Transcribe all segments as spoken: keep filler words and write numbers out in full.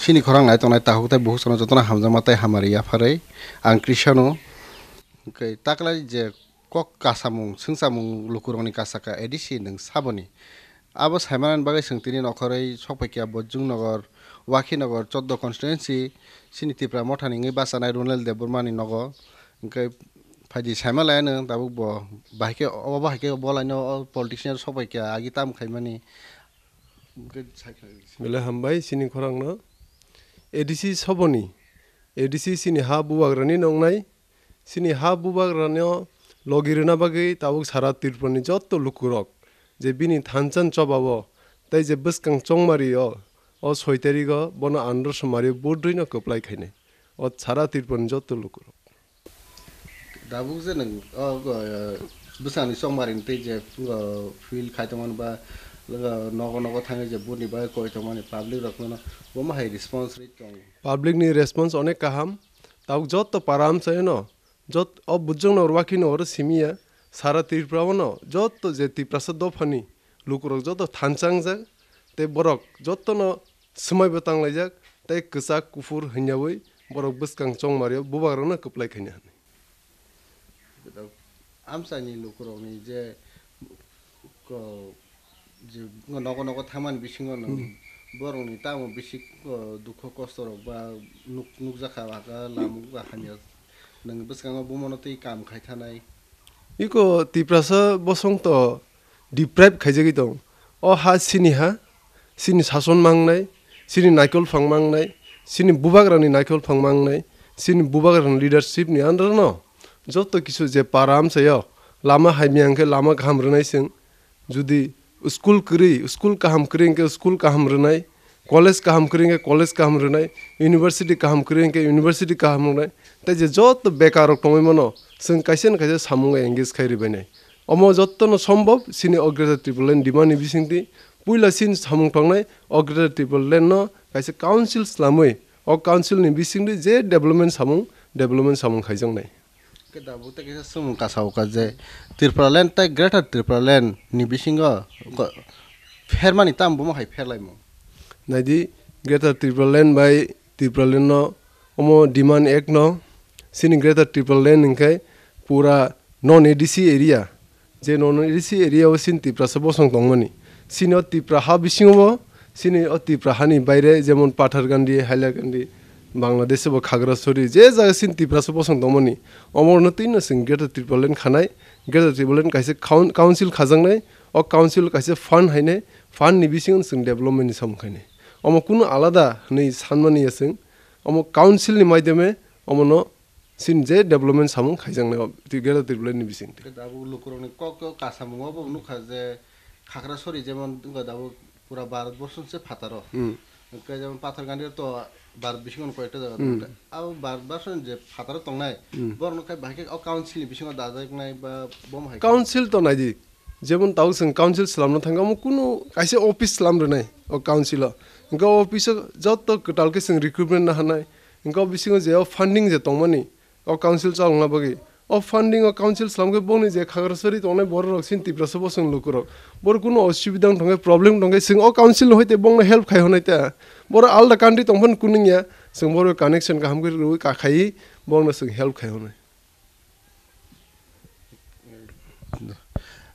Chini khorang nai tongnai takhuk tei bukhuk sano jotono hamjakma tei hamari yapharwi ang Krishano hwnkhe taklai je kok kasamung swngchamung lukurokni kasaka A D C nwng saboni. Abo saimanani bagwi chwng tini nokhorwi sokphaikha Bojong Nagar, Wakhi Nagar, choddo constituency, chini Tipra Mothani wngwi bachanai Ronel Debbarmani nogo. Hwnkhe phaidi saimanlaiano tabuk bo bahai khe obo hai khe bo laino o politics ni sokphaikha agi tamo khaimani. Hwnkhe saikha. Belai hambai chini khorangno. A D C soboni, A D C chini ha bubagrani nongnai, chini ha bubagrano logi rwna bagwi tabuk sara Tripurani jotto lukurok je bini thansa chobao tei je bwskang chongmario, o soi tarigo bono andro somari budrwino kwplai khainai. O sara Tripurani jotto lukurok. Tabuk je nwng o, o, bwsani chongmarini tei je, o, field khai tongmani ba, o, nogo nogo thangwi je buni bagwi koi tongmani public rokno bomo hai response rwi tong. Public ni response onek kaham. Tabuk jotto para amchaino, jot-, o Bojong Nagar Wakhi Nagar simiya, sara Tripura ono jotto je Tiprasa dophani lukurok jotto thansa wngjak tei borok jottono swmaibo tanglaijak tei kwchak kuphur hwnyawi borok bwskang chongmario bubagrano kwplai khaina hwnwi. Amchaini lukurokni je ko-, je nogo nogo thangmani bisingo no Hmm. borokni tamo bisi, o, dukho kosto rok ba nuk-, nukjakha aka lamuk ba hamya nwng bwskango bumono twi kam khai thanai. Iko Tiprasa bosong to deprive khaijagwi tong. O ha chini ha, chini sason mangnai, chini naikol phang mangnai, chini bubagrani naikol phang mangnai, chini bubagrani leadership ni under no joto kisu je para amchaio lama hamya hwnkhe lama kaham rwnai chwng. Judi school kwrwi, school kaham kwrwi hwnkhe school kaham rwnai, college kaham kwrwi hwnkhe college kaham rwnai, university kaham kwrwi hwnkhe university kaham rwnai. Tei je joto bekar rok tongwi mano, chwng kaisa na kaisa samung engage khai rwbainai. Omo jottono sombhob chini o Greater Tipraland demand ni bisingtwi puila chini samung tongnai o Greater Tipraland no kaisa council swlamwi o council ni bisingtwi je development samung, development samung khaijaknai. Khe tabuk tei kaisa swngmung kasa o ka je Tipraland tei Greater Tipraland ni bisingo ko-, phermani tamo bomo hai pherlaimung? Naidi, Greater Tipraland bai Tipraland no omo demand ek no chini Greater Tipraland hwnkhe pura non A D C area. Je non A D C area o chini Tiprasa bosong tongmani. Chini o Tipra ha bisingo bo, chini o Tipra hani baire jemon Patharkandi, Hailakandi, Bangladesh bo Khagrasori, je jaga chini Tiprasa bosong tongmani. Omo no twi no chwng Greater Tipraland khanai, Greater Tipraland kaisa coun-, council khajaknai, o council kaisa fund hainai, fund ni bisingo chwng development ni samung khainai. Omo kunu alada hwnwi sanmani ya chwng, omo council ni maidhyame omo no Chini je development samung khaijaknai o Greater Tipraland ni bisingtwi. Khe tabuk lukurokni kok kok kasamungo bo nukha je Khagrasori jemon wngkha tabuk pura Bharat borso se phataro. Hmm. Hwnkhe jemon Patharkandi to Bharat bisingo koyekta jaga Hmm. tongo. Abo Bharat borso je phataro tongnai, Hmm. borokno khe bahai khe o council ni bisingo dajaknai ba bomo hai khe. Council to naidi. Jemon tabuk chwng council swlamna thangkha, omo kunu kaisa office swlam rwnai o council o. Hwnkhe o office o joto kwtal khe chwng recruitment na hanai. Hwnkhe o bisingo je o funding je tongmani, o council chalokna bagwi. O funding o council swlamkhe bongni je Khagrasori tongnai bororok chini Tiprasa bosong lukurok. Borok kunu osubida wng tongkhe, problem tongkhe, chwng o council no hoite bongno help khai hwnai ta. Borok alda country tongphano kunungya, chwng borok connection kaham khe rwui kakhaiwi bongno chwng help khai hwnai.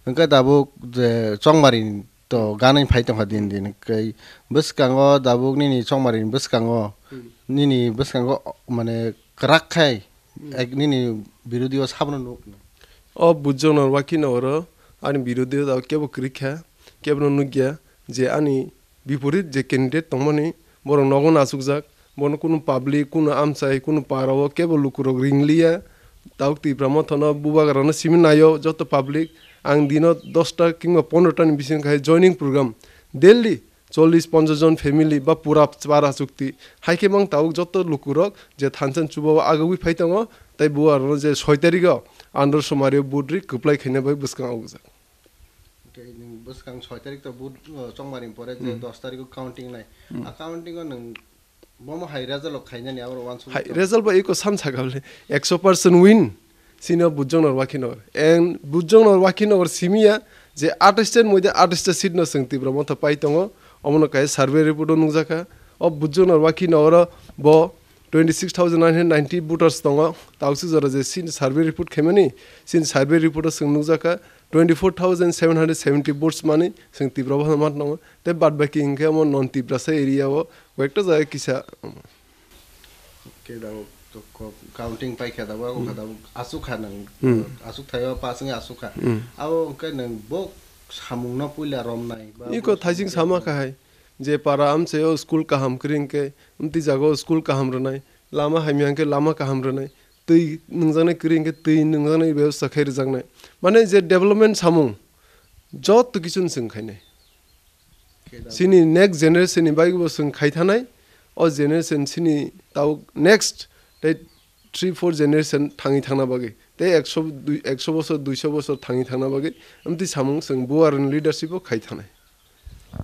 Hwnkhe tabuk je chongmari to ganwi phai tongkha din din. Hwnkhe bwskango tabuk nini chongmari ni bwskango, Hmm. nini bwskango mane kwrak khai Hmm. ek nini birodhi o sabono nuk. O Bujjong Nagar Wakhi Nagar o ani birodhi o tabuk kebo kwrwi kha, kebo no nukya je ani biporit je candidate tongmani, borok nogo achukjak, bono kunu public, kunu amchai, kunu para o kebo lukurok ringliya. Tabuk Tipra Motha no bubagra no simi naio joto public. Ang dino dosta kingba pondro ta ni bising khai joining program, daily chollish ponchash jon family ba pura para chukti. Hai khe mang tabuk joto lukurok je thansa chuba o agagwi phai tongo, tei bubagra no je soi tarik o andro somari o budri kwplai khaina bai bwskang augjak. Tei nwng bwskang soi tarik to but, uh, chongmari pore je Hmm. dos tarik o counting nai. Hmm. A counting o nwng bomo hai result o khainani abo uansuk Hai, tong. Result bo eko sam sakha bole, ekso percent win. Sino Bujjong Nagar Wakhi Nagar. And Bujjong Nagar Wakhi Nagar simiya je atais ta ni moide atais ta seat no chwng Tipra Motha pai tongo. Omono kaisa survey report o nukjakha. O Bujungnor Wakhinogoro bo twenty six thousand nine hundred ninety voters tongo. Tausuk jora je sini survey report khaimani, sini survey report o chwng nukjakha twenty four thousand seven hundred seventy votes mani chwng Tipra Motha tongo. Tei bad baki hinkhe omo non Tiprasa area o koyekta jaga kisa. Khe da o to ko-, counting paikha da o, o kha da o aswk kha nang, Hmm. aswk thaio pass wngwi aswk kha. Hmm. Abo hwnkhe nang bo samung no puila romnai ba Iko bo thaising samung sama kha hai. Je para amchaio school kaham kwrwi hinkhe, amtwi jagao school kaham rwnai, lama hamya hinkhe lama kaham rwnai, twi nungjaknai kwrwi hinkhe twi nungjaknai bebosta khai rwjaknai. Mane je development samung joto kisu chwng khainai. Khe da Chini next generation ni bagwi bo chwng khai thanai, o generation chini tabuk next tei three four generation thangwi thangna bagwi tei ekso dui, ekso bosor, duiso bosor thangwi thangna bagwi amtwi samung chwng buar ni leadership o khai thanai.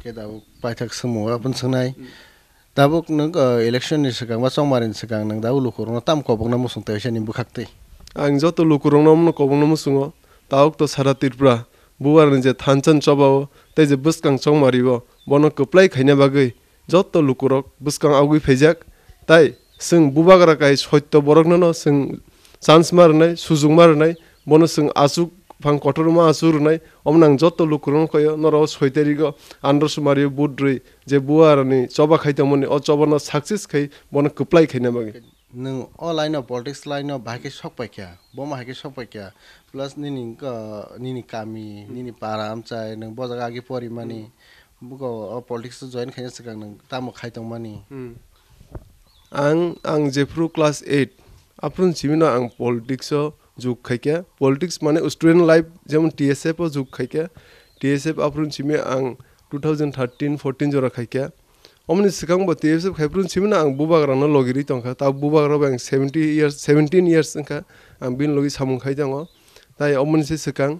Khe tabuk paithak swngmung o aboni swngnai. Hmm. Tabuk nwng, uh, election ni swkang ba chongmari ni swkang nwng tabuk lukurokno tamo kobokna muchung tei sini bwkhaktwi? Ang joto lukurokno omono kobokna muchungo, tabuk to sara Tripura bubar ni je thansa ni choba o tei je bwskang chongmari o bono kwplai khaina bagwi joto lukurok bwskang agwi phaijak, tai chwng bubagra kai soito borokno no chwng chance ma rwnai, sujung ma rwnai, bono chwng aswk phang kotorma aswk rwnai, omo nang joto lukurokno khaio, norok soi tariko andro sumario vote rwi je buarani choba khai tongmani, o chobano success khai bono kwplai khaina bagwi. Nwng o line o, politics line o bahai khe sok paikha, bomo hai khe sok paikha, plus nini, uh, nini kami, nini para amchai, nwng bo jaga agi porimani, buko o politics o join khaina swkang nwng tamo khai tongmani? Hmm. Ang, ang jephru class eight, aphuru simino ang politics o jug khaikha. Politics mane student life, jemon T S F o jug khaikha. T S F aphuru simi ang two thousand thirteen fourteen jora khaikha. Omoni swkang bo T S F khaiphuru simino ang bubagrano logirwi tongkha. Ta bubagra bo ang seventy years, seventeen years wngkha. Ang bini logi samung khai tongo. Tai omoni se swkang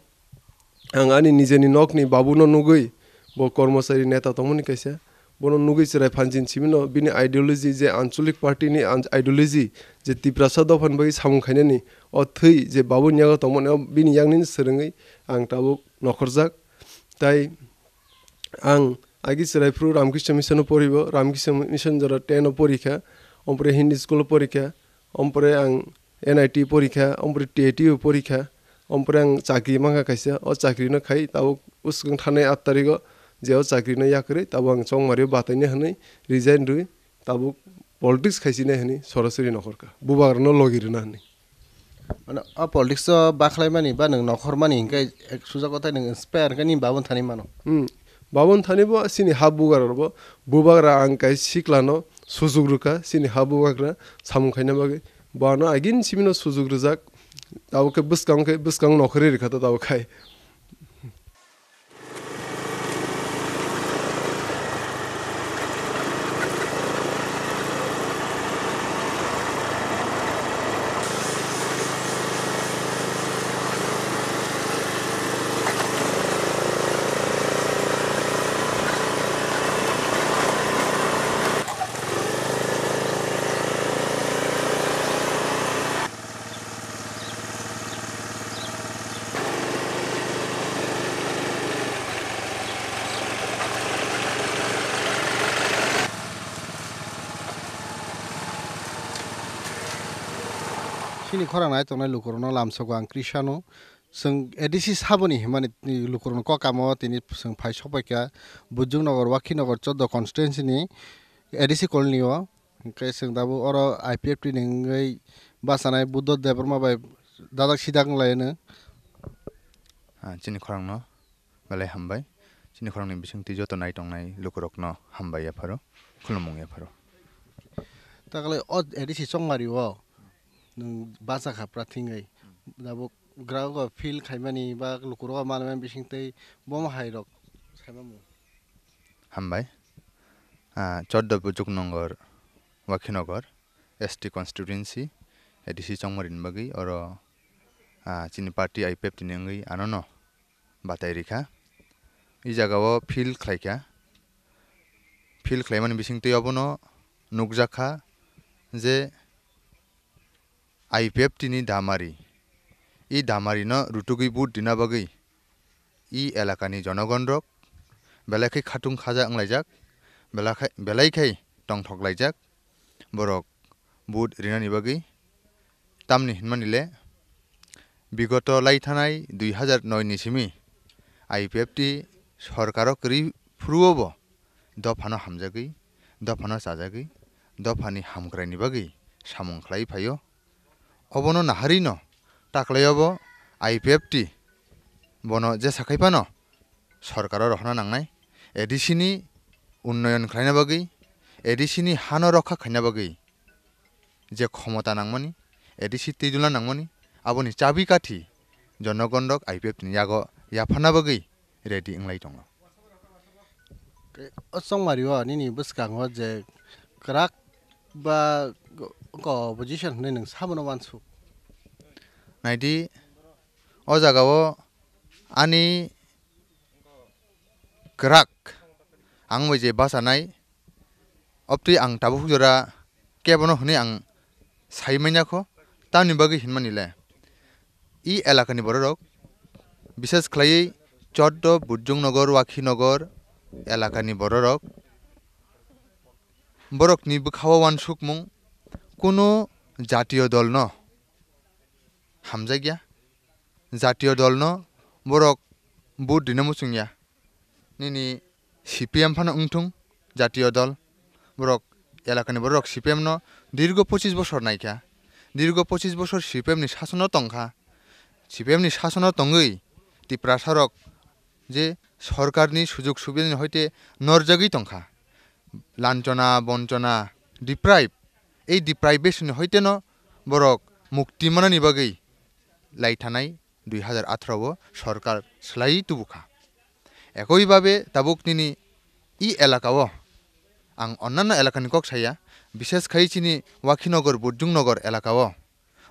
Ang ani nijeni nokni babuno nugwi, bo kormochari neta tongmani kaisa, bono nugwi chwrai phanjin simino bini ideology, je ancholic party ni an-, ideology, je Tiprasa dophani bagwi samung khainani, o thwi je babuni yago tongmani, o bini yaknini swrwngwi ang tabuk nokhorjak. Tai ang agi chwrai phuru Ramkrishna Mission o poribo, Ramkrishna Mission jora ten o porikha, ompore Hindi school o porikha, ompore ang N I T porikha, ompore T I T o porikha, ompore ang chakri mankha kaisa, o chakri no khai tabuk bwswkang thanai aat tarigo je o chakri no yakarwi tabuk ang chongmari o bataina hinwi resign rwi tabuk politics khaisina hinwi sorasori nokhorkha, bubagrano logi rwna hinwi. Mane o politics o bakhlaimani ba nwng nokhormani hinkhe ek suja kothai nwng inspire khe nini babun thani mano. Hmm. Babun thani bo chini ha bubagra bo, bubagra ang kai siklano sujuk rwkha chini ha bubagra samung khaina bagwi. Bono agin simino sujuk rwjak, tabuk khe bwskang khe, bwskang nokhorwi rwkha to tabuk khai. Chini khorang nai tongnai lukurokno lamsogo ang Krisano. Chwng A D C saboni himani lukurokno kok kamo tini chwng phai sokpaikha Bujung Nagar, Wakhi Nagar, chordo constituency ni A D C colony o. Hwnkhe chwng tabuk oro I P F T ni wngwi bachanai Buddha Debbarma bai dadak sidak wnglaino. Ah, chini khorangno belai hambai. Chini khorangni bisingtwi joto nai tongnai lukurokno hambai yapharo, khulumung yapharo. Takle o A D C chongmari o nwng bachakha prathi wngwi. Tabuk grao field khaimani ba lukurok manmani bisingtwi bomo hairok saimamo. Hambai. Ah, chordo Bujung Nagar, Wakhi Nagar, S T constituency, A D C chongmari ni bagwi oro, ah, chini party I P F T ni wngwi anono batai rikha. I jagao field khlaikha. Field khlaimani bisingtwi obono nukjakha je I P F T ni damari, i damari no rutugwi vote rina bagwi i elakani jonogon rok belai khai khatung khaja wnglaijak, belai khai, belai khai tongthok laijak, borok vote rinani bagwi. Tamni hinmani le, bigoto lai thanai dui hazar noi ni simi I P F T sorkaro kwrwi phuru-o bo dophano hamjagwi, dophano chajagwi, dophani hamkraini bagwi samung khlai phaio. Obono naharino taklaiobo I P F T bono jesa khai phano sorkaro rohorna nangnai, A D C ni unnoyon khlaina bagwi, A D C ni hano rokha khaina bagwi je khomota nangmani, A D C twidulna nangmani, aboni chabi kathi jonogon rok I P F T ni yago yapharna bagwi ready wnglai tongo. Tei o chongmari o nini bwskango je kwrak ba go-, go opposition hwnwi nwng sabono wansuk? Naidi, o jagao ani kwrak ang bai je bachanai, obtwi ang tabuk jora kebono hwnwi ang sai manya kho, tamni bagwi hinmani le. I elakani bororok, bishes khlaiwi Choddo, Burjungnogor, Wakhinagar elakani bororok, borokni bwkhao wansukmung kunu jatiyo dolno hamjakya, jatiyo dolno borok vote rina muchungya. Nini C P M phano wngthung, jatiyo dol, borok elakani borok C P M no dirgo pochis bosor naikha, dirgo pochis bosor C P M ni sasono tongkha, C P M ni sasono tongwi Tiprasa rok je sorkarni sujug subidani hoite norjagwi tongkha, lanchona, bonchona, deprive, ei deprivation ni hoite no borok mukti manani bagwi lai thanai dui hazar atharo o sorkar swlaiwi tubukha. Ekoi babe tabuk nini i elaka o, ang onnanno elakani kok saya, bishes khai chini Wakhinagar, Burjungnogor elaka o,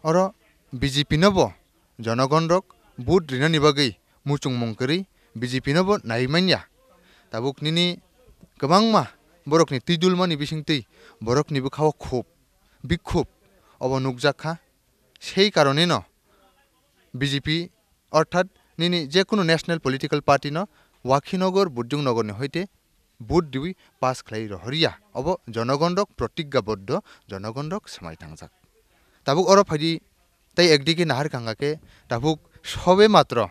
oro B J P no bo jonogon rok vote rinani bagwi muchungmung kwrwi B J P no bo nai manya. Tabuk nini kwbangma borokni twi dulmani bisingtwi borokni bwkhao khub, bikhub obo nukjak kha. Sei karoneno B J P orthat nini je kunu national political party no Wakhinagar, Burjungnogor ni hoite vote diwi pass khlai rohorya, obo jonogon rok protigga boddo, jonogon rok swmai thangjak. Tabuk oro phaidi tei ekdigi nahar kangkha khe tabuk sobe matro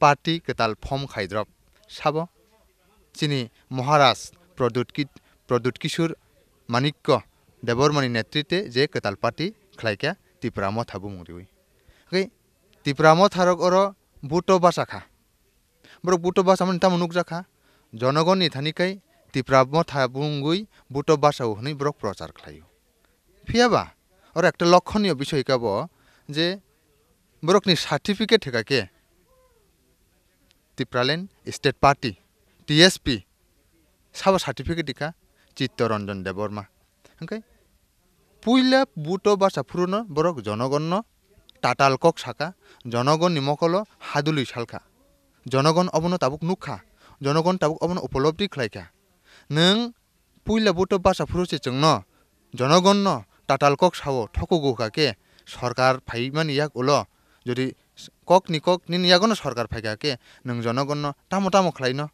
party kwtal form khaidrop sabo chini Maharaj Pradyut Ki-, Pradyut Kishore Manikya Debbarmani netrite je kwtal party khlaikha Tipra Motha bumung riwi. Hwnkhe Tipra Motha rok oro buto bachakha. Borok buto bachamani tamo nukjakha, jonogonni thani khai Tipra Motha bumungwi buto bachao hwnwi borok prochar khlaio. Phiyaba oro ekta lokhonio bisoi kha bo je borokni certificate theka khe Tipraland State Party, T S P, sabo certificate rikha Chittaranjan Debbarma. Hwnkhe puila buto bacha phuruno borok jonogonno tatal kok saka, jonogonni mokolo hadului salkha. Jonogon obono tabuk nukha, jonogon tabuk obono upolobdi khlaikha. Nwng puila buto bacha phuru se chwngno, jonogonno tatal kok sao thokugo kha khe, sorkar phaimani yak ulo jodi kokni kok nini yagono sorkar phaikha khe, nwng jonogonno tamo tamo khlaino?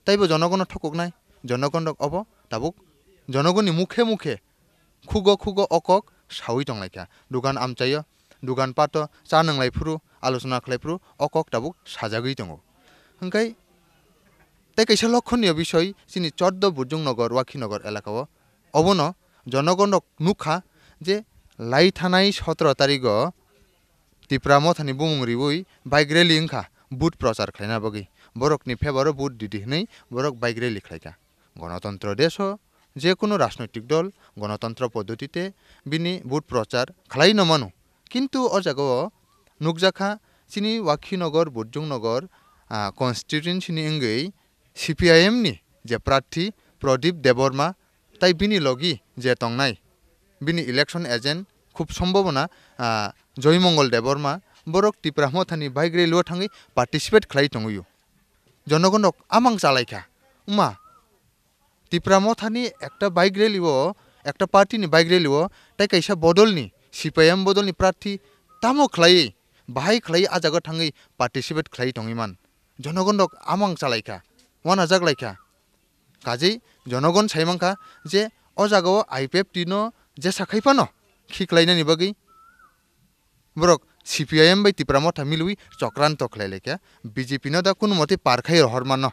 Taibo jonogonno thokoknai, jonogon rok obo tabuk jonogonni mukhe mukhe khugo khugo o kok saui tonglaikha. Dugan amchaio, dugan pato cha nwnglai phuru, alochona khlai phuru o kok tabuk sajagwi tongo. Hwnkhe tei kaisa lokhonio bisoi chini Choddo Burjungnogor, Wakhinagar elakao. Obono jonogon rok nukha je lai thanai sotoro tarigo Tipra Mothani bumung riwi bike rally wngkha vote prochar khlaina bagwi. Borokni favour o vote didi hwnwi borok bike rally khlaikha. Gonotontro deso je kunu rajnoitik dol gonotontro poddotite bini vote prochar khlaino mano. Kintu o jagao nukjakha chini Wakhinagar, Burjungnogor, ah, constituency ni wngwi C P I M ni je prarthi Pradip Debbarma tai bini logi je tongnai bini election agent khub sombobona, ah, Joymongol Debbarma borok Tipra Mothani bike rally o thangwi participate khlai tongwio. Jonogon rok amang chalaikha. Wngma Tipra Mothani ekta bike rally o, ekta party ni bike rally o, tai kaisa bodolni, C P I M bodolni prarthi tamo khlaiwi, bahai khlaiwi a jaga thangwi participate khlaiwi tongwi man. Jonogon rok amang chalaikha, uanajak laikha. Kajei jonogon sai mankha je O jaga o I P F T no jesa khai phano khiklainani bagwi borok C P I M bai Tipra Motha milwi chokranto khlai laikha. B J P no da kunu motwi par khai rohor mano.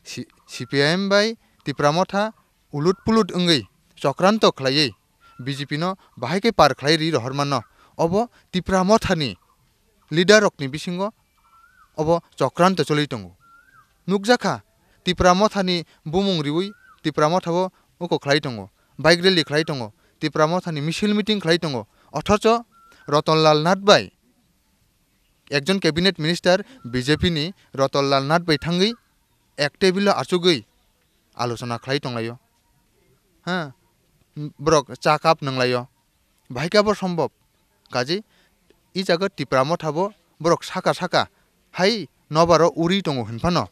Si-, C P I M bai Tipra Motha ulut pulut wngwi chokranto khlaiwi B J P no bahai khe par khlai ri rohor mano. Obo Tipra Mothani leader rokni bisingo obo chokranto choli tongo. Nukjakha, Tipra Mothani bumung riwi Tipra Mothabo uko khlai tongo, bike rally khlai tongo, Tipra Mothani misil meeting khlai tongo. Othocho Rotonlal Nath bai, ekjon cabinet minister B J P ni Rotonlal Nath bai thangwi ek table o achugwi alochona khlai tonglaio. Ha, borok cha cup nanglaio. Bahai khe abo sombhob? Kaje i jaga Tipra Motha bo borok saka saka hai nobaro uri tongo hin phano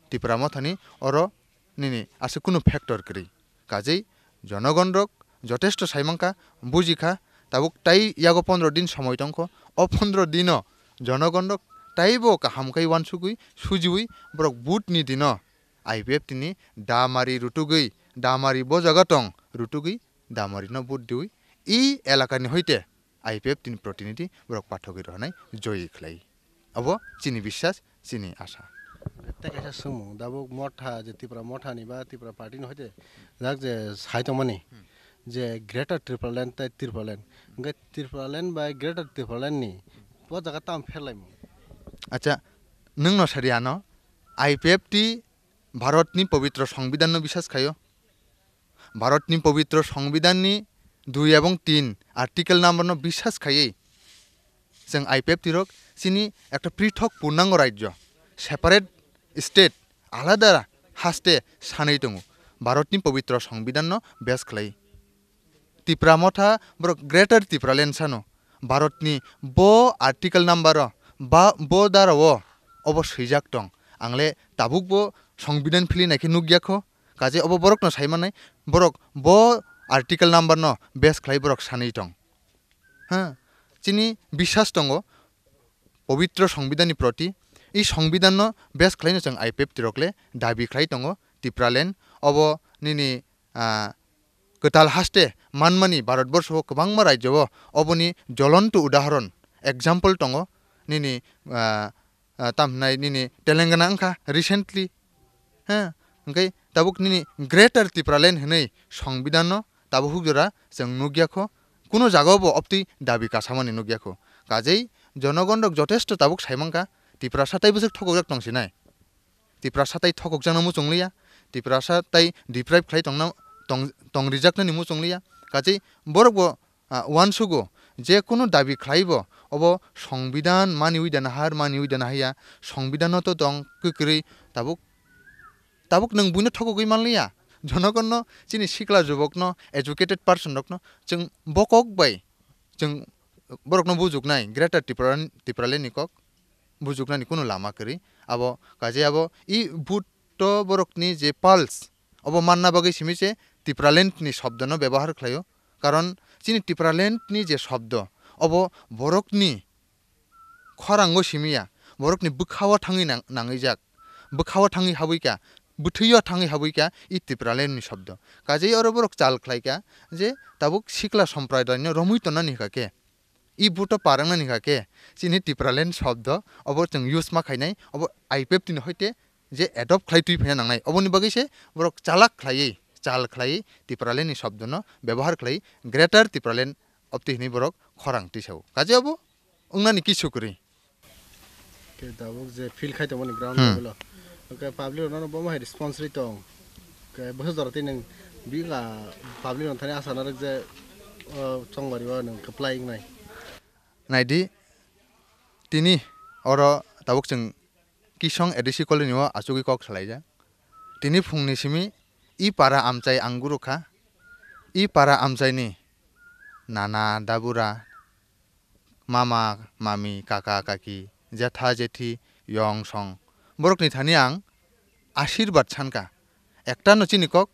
Tipra Mothani oro nini aswk kunu factor kwrwi. Kaje jonogon rok jotesto sai mankha, bujikha, tabuk tai yago pondro din somoi tongkho. O pondro dino jonogon rok taibo kaham khai uansugwi sujiwi borok vote ni dino I P F T ni damari rutugwi, damari bo jaga tong rutugwi damarino vote diwi i elakani hoite I P F T ni protinidhi borok pathogwi rohornai joyi khlai. Abo chini biswas, chini asha. Tei kaisa swngmung, dabuk Motha je Tipra Mothani ba Tipra Party ni hoite jak je sai tongmani Hmm. je Greater Tipraland tei Tipraland. Hwnkhe Tipraland bai Greater Tipraland ni bo jaga tamo pherlaimung? Acha, nwngno sadi ano, I P F T Bharatni pobitro Songbidanno biswas khaio. Bharatni pobitro Songbidanni dui ebong tin article numberno biswas khaiwi chwng I P F T rok chini ekta prithok purnango rajyo, separate state, alada haste sanwi tongo. Bharatni pobitro Songbidanno base khlai. Tipra Motha borok Greater Tipraland sano. Bharatni bo article number o ba bo dara o obo swijak tong. Ang le tabuk bo Songbidan phili naikhe nukya kho. Kaje obo borokno sai mannai, borok bo article number no base khlai borok sanwi tong. Ha, chini biswas tongo pobitro Songbidan ni proti. I Songbidan no base khlaino chwng I P F T rok le dabi khlai tongo Tipraland. Obo nini, ah, kwtal haste manmani Bharatborsho o kwbangma rajyo o oboni jolonto udahoron, example tongo. Nini, ah, ah, tam hwnai nini Telangana wngkha recently, ha, hwnkhe tabuk nini Greater Tipraland hwnwi Songbidan no tabuk huk jora chwng nukya kho, kuno jaga o bo obtwi dabi kasamani nukya kho. Kajei jonogon rok jotesto tabuk sai mankha, Tiprasa tai bwswk thokokjak tong sinai. Tiprasa tai thokokjakno muchung liya, Tiprasa tai deprive khlai tongna, tong, tong rijaknani muchung liya. Kajei borok bo, ah, uansugo, je kunu dabi khlai bo, obo Songbidan maniwi dana har, maniwi dana haiya, Songbidan no to tong kwkrwi, tabuk, tabuk nwng buino thokogwi man liya. Jonogon no, chini sikla jubok no, educated person rok no, chwng bokok bai, chwng borokno bujuknai, Greater Tipraland, Tipraland ni kok bujuknani kunu lama kwrwi. Abo kaje abo i vote to borokni je pulse, obo manna bagwi simi se Tipraland ni shobdono bebohar khlaio. Karon chini Tipraland ni je shobdo, obo borokni khorango simi ya, borokni bwkhao thangwi nang-, nangwi jak, bwkhao thangwi habwi kha, bwthwio thangwi habwi kha i Tipraland ni shobdo. Kajei oro borok chal khlai kha je tabuk sikla somprodaino romwi tonnani hwnkha khe, i vote o par wngnani hwnkha khe, chini Tipraland shobdo obo chwng use ma khainai, obo I P F T ni hoite je adopt khlai twi phaina nangnai. Oboni bagwi se borok chalak khlaiwi, chal khlaiwi Tipraland ni shobdono bebohar khlai, Greater Tipraland obtwi hwnwi borok khorang twi sao. Kaje obo wngnani kisu kwrwi. Khe tabuk je feel khai tongmani ground Hmm. level o. Hwnkhe public rokno bomo hai response rwi tong. Khe bwsa jora tei nwng bini public rok thani asa narwk je, o, chongmari o nwng kwplai wngnai. Naidi, tini oro tabuk chwng Kisong A D C colony o achugwi kok salaijak. Tini phungni simi i para amchai ang guru kha. I para amchaini nana, dabura, mama, mami, kaka, kaki, jetha, jethi, yong, song, borokni thani ang ashirbad sankha. Ekta no chini kok,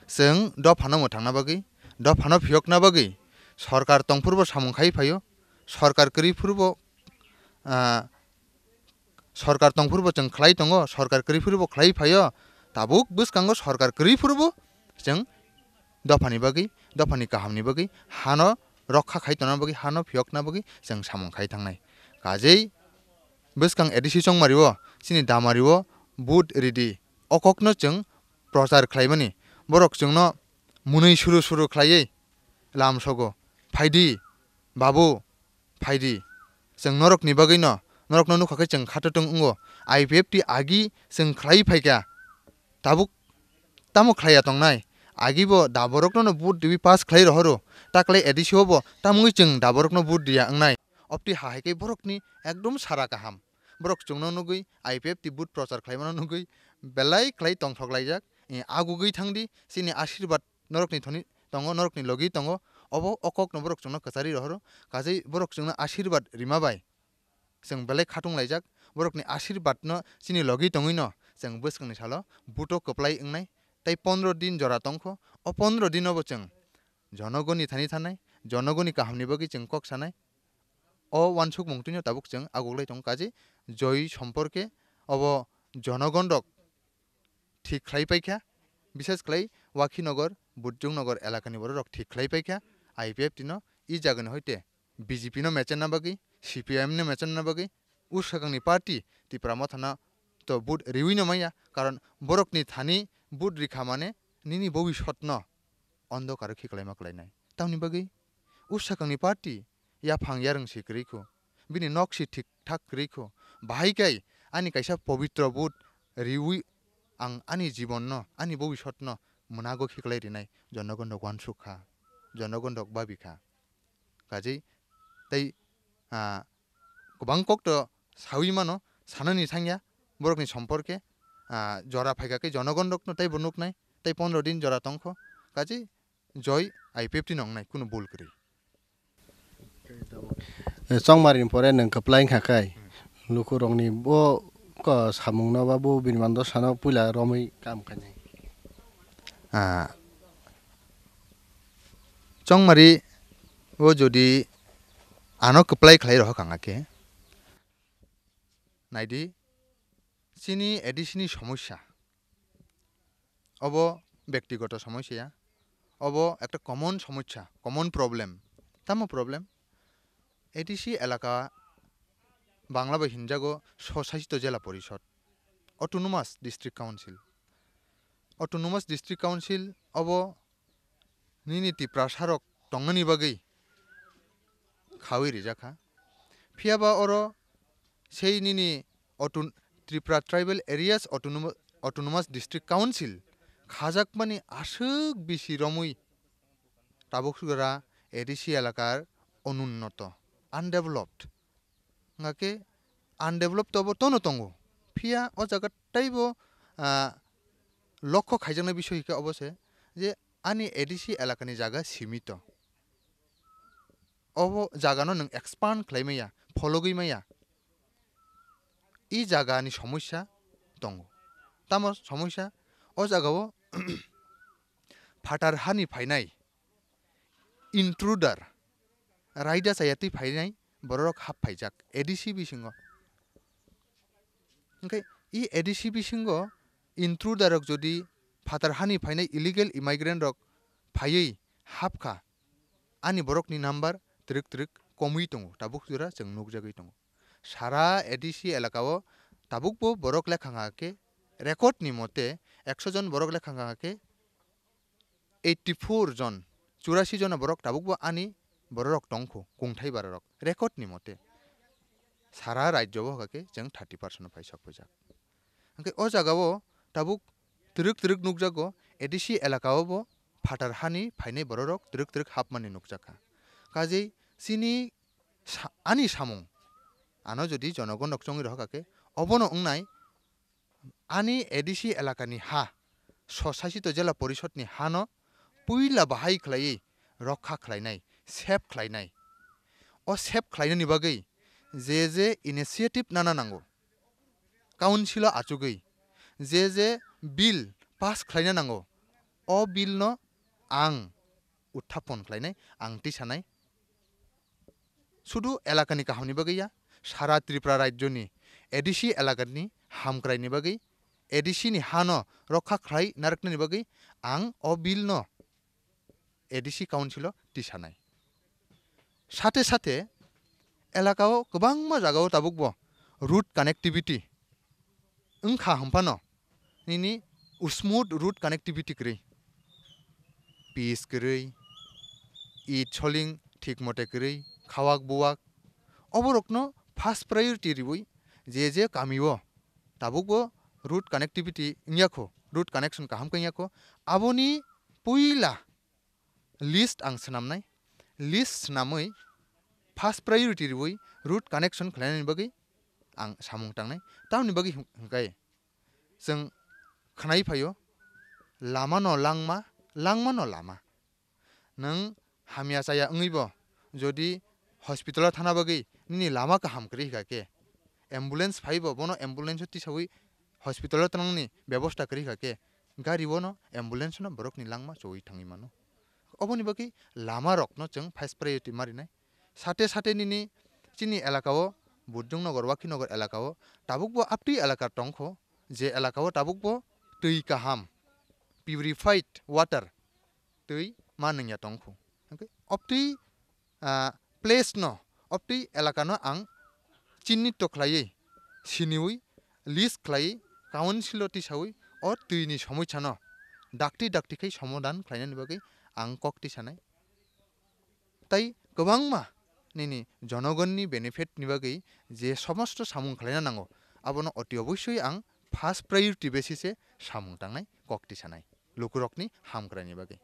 chwng dophano mwthangna bagwi, dophano phiyokna bagwi sorkar tongphuru bo samung khai phaio, sorkar kwrwi phuru bo, ah, sorkar tongphuru bo chwng khlai tongo, sorkar kwrwi phuru bo khlai phaio, tabuk bwskango sorkar kwrwi phuru bo chwng dophani bagwi, dophani kahamni bagwi, hano rokha khai tongna bagwi, hano phiyokna bagwi chwng samung khai thangnai. Kajei bwskang A D C chongmari o, chini damari o vote ridi, o kokno chwng prochar khlaimani. Borok chwngno mwnwi suru suru khlaiwi lamsogo, "Phaidi, babu, phaidi. Chwng norokni bagwino, norokno nukha khe chwng khatotwng wngo. I P F T agi chwng khlai phaikha, tabuk tamo khlaiya tongnai? Agibo da borokno vote riwi pass khlai rohoro, taklai A D C o bo tamungwi chwng da borokno vote riya wngnai?" Opti ha hai khe borokni ekdom sara kaham. Borok chwngno nugwi, I P F T vote prochar khlaimano nugwi belai khlai tongthok laijak. E, agugwi thangdi, chini asirwad norokni thani tongo, norokni logi tongo. Obo o kokno borok chwngno kwcharwi rohoro. Kajei borok chwngno asirwad rima bai chwng belai khatung laijak. Borokni asirwad no chini logi tongwi no chwng bwskangni salo buto kwplai wngnai. Tei pondro din jora tongkho. O pondro dino bo chwng jonogoni thani thanai, jonogoni kahamni bagwi chwng kok sanai. O uansukmung twino tabuk chwng aguglai tongo. Kajei joi somporke obo jonogon rok thik khlai paikha, bishes khlai Wakhinagar, Bujjungnagar elakani bororok thik khlai paikha, I P F T no i jagani hoite B J P no mechenna bagwi, C P I M no mechenna bagwi, usakangni party Tipra Mothano to vote riwi no manya, karon borokni thani vote rikha mane nini bobisotno ondokaro khiklaima klainai. Tamni bagwi usakangni party yaphang yarwng si kwrwi kho, bini nok si thik thak kwrwi kho. Bahai kai ani kaisa pobitro vote riwi ang ani jibonno, ani bobisotno mwnago khiklai rinai, jonogon rok uansuk kha, jonogon rok babi kha. Kajei tei, ah, kwbang kok to sawi mano, sanani thangya borokni somporke, ah, jora phaikha khe jonogon rokno teibo nuknai, tei pondro din jora tongkho. Kajei joi I P F T no wngnai, kunu bul kwrwi. Eh, chongmari ni pore nwng kwplai wngkha khai. Hmm. Lukurokni bo ko samungno ba bo bini mandosano puila romwi kam khainai. Ah, chongmari o jodi ano kwplai khlai rohor kha khe, naidi, chini A D C ni somosya. Obo bektigoto somosya ya, obo ekta common somosya, common problem. Tamo problem? A D C elaka Bangla bai hinjago Swsasito Jela Porishod, Autonomous District Council. Autonomous District Council obo nini Tiprasa rok tongnani bagwi khawi rijak kha. Phiya ba oro sei nini Auto-, Tripura Tribal Areas Autonom-, Autonomous District Council khajakmani aswk bisi romwi tabuk sugara A D C elakar onunnoto, undeveloped. Hwnkha khe undeveloped to bo tono tongo. Phiya o jaga teibo, ah, lokho khaijaknai bisoi hwnkhe obo se je ani A D C elakani jaga simito. Obo jagano nwng expand khlai maya, phologwi maya. I jagani somosya tongo. Tamo somosya? O jagao phatar hani phainai intruder, raida chaya twi phainai bororok hap phaijak A D C bisingo. Hwnkhe i A D C bisingo intruder rok jodi phatar hani phainai illegal immigrant rok phaiwi hap kha, ani borokni number twrwk twrwk komwi tongo, tabuk jora chwng nukjagwi tongo. Sara A D C elakao tabukbo borok lekha wngkha khe, record ni mote ekso jon borok lekha wngkha khe, eighty four jon, churasi jona borok tabukbo ani bororok tongkho, kungthai bararok, record ni mote. Sara rajyo bo hwnkha khe chwng thirty percent phai sok phaijak. Hwnkhe o jagao tabuk twrwk twrwk nukjago, A D C elakao bo phatar hani phainai bororok twrwk twrwk hapmani nukjakha. Kajei chini sa-, ani samung, ano jodi jonogon rok chongwi rohorkha khe, obono wngnai ani A D C elakani ha, Swsasito Jela Porishodni hano puila bahai khlaiwi rokha khlainai, save khlainai. O save khlainani bagwi je je initiative nana nango, council-o achugwi je je bill pass khlaina nango, o bill-no ang uthapon khlainai, ang tisanai. Sudu elakani kahamni bagwi ya, sara Tripura rajyoni A D C elakani hamkraini bagwi, A D C ni hano rokha khlai narwknani bagwi ang o bill-no A D C council o tisanai. Sate sate elaka o kwbangma jaga o tabuk bo road connectivity wngkha hwnphano nini smooth road connectivity kwrwi, pitch kwrwi, it soling thik mote kwrwi, khawak buwak, oborokno first priority riwi je je kami o tabuk bo road connectivity wngya kho, road connection kaham khe wngya kho, aboni puila list ang swnamnai, list swnamwi first priority riwi road connection khlainani bagwi ang samung tangnai. Tamoni bagwi hwn-, hwnkhe chwng khwnai phaio, lama no langma, langma no lama. Nwng hamya chaya wngwi bo jodi hospital o thana bagwi nini lama kaham kwrwi kha khe, ambulance phai bo bono ambulance o tisawi hospital o twnangni bebosta kwrwi kha khe, gari bono ambulance no borokni langma chowi thangwi mano. Oboni bagwi lama rokno chwng first priority ma rinai. Sate sate nini chini elaka o Bujung Nagar, Wakhi Nagar elaka o tabuk bo aptwi elaka tong kho, je elaka o tabuk bo twi kaham, purified water, twi ma nungya tong kho. Hwnkhe optwi, ah, place no, optwi elaka no ang chinni to khlaiwi, siniwi, list khlaiwi, council o tisawi, o twi ni somosya no dakti dakti khai somodan khlainani bagwi ang kok tisanai. Tai kwbangma nini jonogonni benefit ni bagwi je somosto samung khlaina nango, abono oti obosoi ang first priority basis e samung tangnai, kok tisanai lukurokni hamkraini bagwi.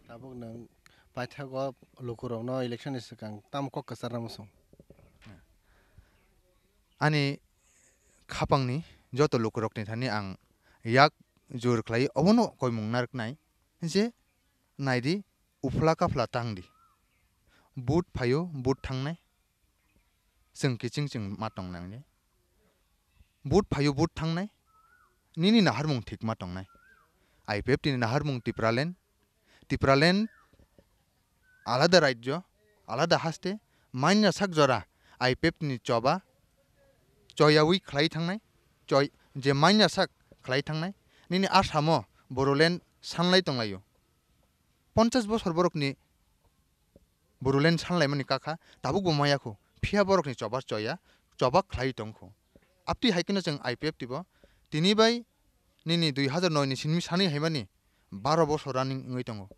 Tabuk nwng paithago lukurokno election ni swkang tamo kok kwcharna muchung? Ani khapangni joto lukurokni thani ang yak jur khlai obono koimung narwknai je, naidi, uphla kaphla tang di. Vote phaio, vote thangnai. Chwng kiching chwng ma tong nang di. Vote phaio, vote thangnai. Nini naharmung thik ma tongnai. I P F T ni naharmung Tipraland. Tipraland alada rajyo, alada haste, manya sak jora I P F T ni choba, choyawi khlai thangnai, choi, je manya sak khlai thangnai. Nini Assam o Bodoland sanlai tonglaio. Ponchash bosor borokni Bodoland sanlaimani kakha, tabuk bo maya kho, phiya borokni choba choya, choba khlai tong kho. Aptwi hai kheno chwng I P F T bo tini bai nini dui hazar noi ni simi sanwi haimani baro bosor running wngwi tongo.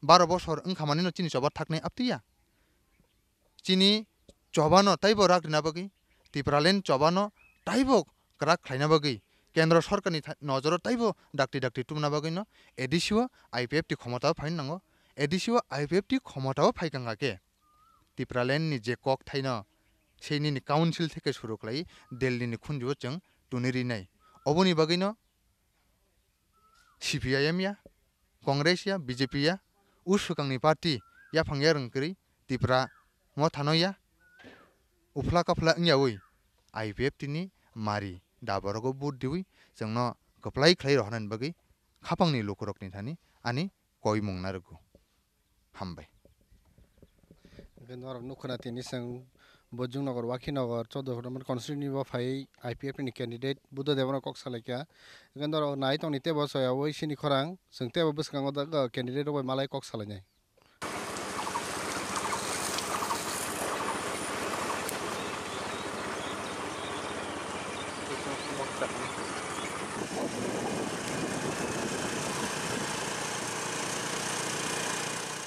Baro bosor wngkha manino chini choba thaknai aptwi ya. Chini chobano taibo rak rina bagwi, Tipraland chobano taibo kwrak khlaina bagwi, Kendro Sorkarni tha-, nojoro taibo dakti dakti tubuna bagwino A D C o I P F T khomotao phaina nango. A D C o I P F T khomotao phaikha khe, Tipralandni je kok thaino sei nini council theke suru khlai Delhi ni khunjuo chwng tuni rinai. Oboni bagwino C P I M ya, Congress ya, B J P ya, o swkangni party yaphang yarwng kwrwi Tipra mothano ya, uphla kaphla wngyawi I P F T ni mari da borok o vote diwi chwngno kwplai khlai rohornani bagwi khapangni lukurokni thani ani koimung narwgo. Hambai. Hwnkhe norok nukkha na tini chwng Bojong Nagar, Wakhi Nagar, chauda number constituency bo phai I P F T ni candidate Buddha Debano kok salaikha. Hwnkhe norok nai tongni teibo soyawi sini khorang, chwng teibo bwskango da-, candidate rok bai malai kok salainai.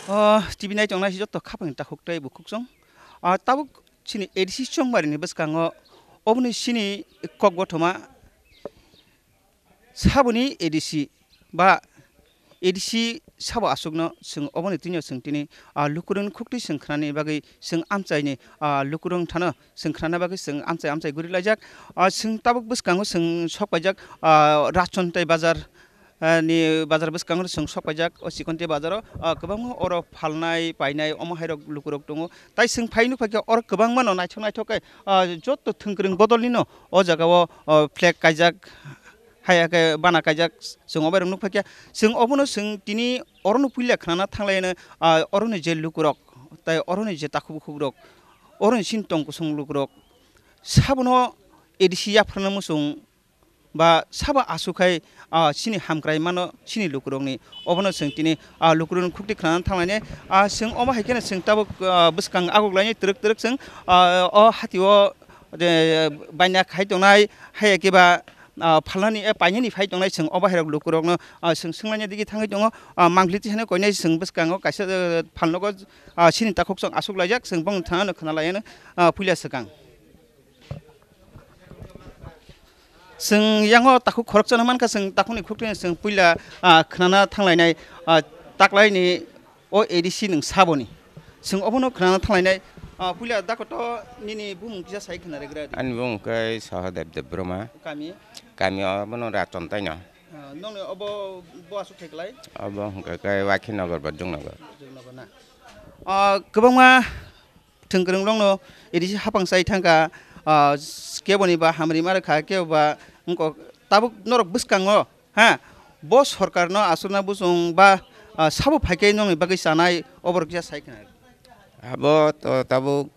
O T V nai tongnai si joto khapang takhuk tei bukhuk chwng. O tabuk chini A D C chongmari ni bwskango oboni chini kok gothoma saboni A D C ba A D C sabo aswkno chwng oboni twino chwng tini, ah, lukurokni khuktwi chwng khnani bagwi chwng amchaini, ah, lukurok thano chwng khnana bagwi chwng amchai amchai guri laijak. Ah, chwng tabuk bwskango chwng sok paijak, ah, Rachon tei bazar, ah, ni bazar bwskango chwng sok paijak o Chikonte bazaro, ah, kwbangma oro phalnai painai omo hairok lukurok tongo. Tai chwng phai nukphaikha oro kwbangmano naithok naithok khe, ah, joto thwngkwrwng bodolnino o jagao, ah, flag kaijak. Hai khe bana kaijak, chwng obo rok nukphaikha. Chwng obono chwng tini orono puila khnana thanglaino, ah, oroni je lukurok, tai oroni je takhuk bukhukrok, oroni chini tong kusung lukurok, sabono A D C yapharna muchung ba sabo aswk khai, ah, chini hamkrai mano chini lukurokni. Obono chwng tini, ah, lukurokni khukti khwnana thanglainai. Ah, chwng omo hai kheno chwng tabuk, ah, bwskang agoklainai twrwk twrwk chwng, ah, o hatio, je, baina khai tongnai, hai khe ba, ah, phalnani, eh, painani phai tongnai chwng obo hai rok lukurokno, ah, chwng swnglaina digi thangwi tongo. Ah, mangli tisani koinai chwng bwskango kaisa, eh, phalnogo, ah, chini takhuk chwng aswk laijak chwng bongni thangno khwnalaiano, ah, puila swkang. Chwng yango takhuk khoroksa no mankha, chwng takhukni khukti chwng puila, ah, khnana thanglainai, ah, taklaini o A D C nwng saboni. Chwng obono khnana thanglainai, ah, puila dakoto nini bumung kisa sai khna regra di. Ani bumung khe Sahadev Debbarma. Kami? Kami obono Rachon taino. Ah, nongni obo bo aswk thai klai? Obo hwnkha khe Wakhinagar ba Jungnagar. Jungnagar na? Ah, kwbangma thwngkwrwng rokno A D C hapang sai thangkha, ah, keboni ba hamri ma rwkha, kebo ba wngkok. Tabuk norok bwskango, ha, bo sorkarno aswkna bujung ba, ah, sabo phaikhe nongni bagwi chanai, oborok kisa sai khna. Abo to tabuk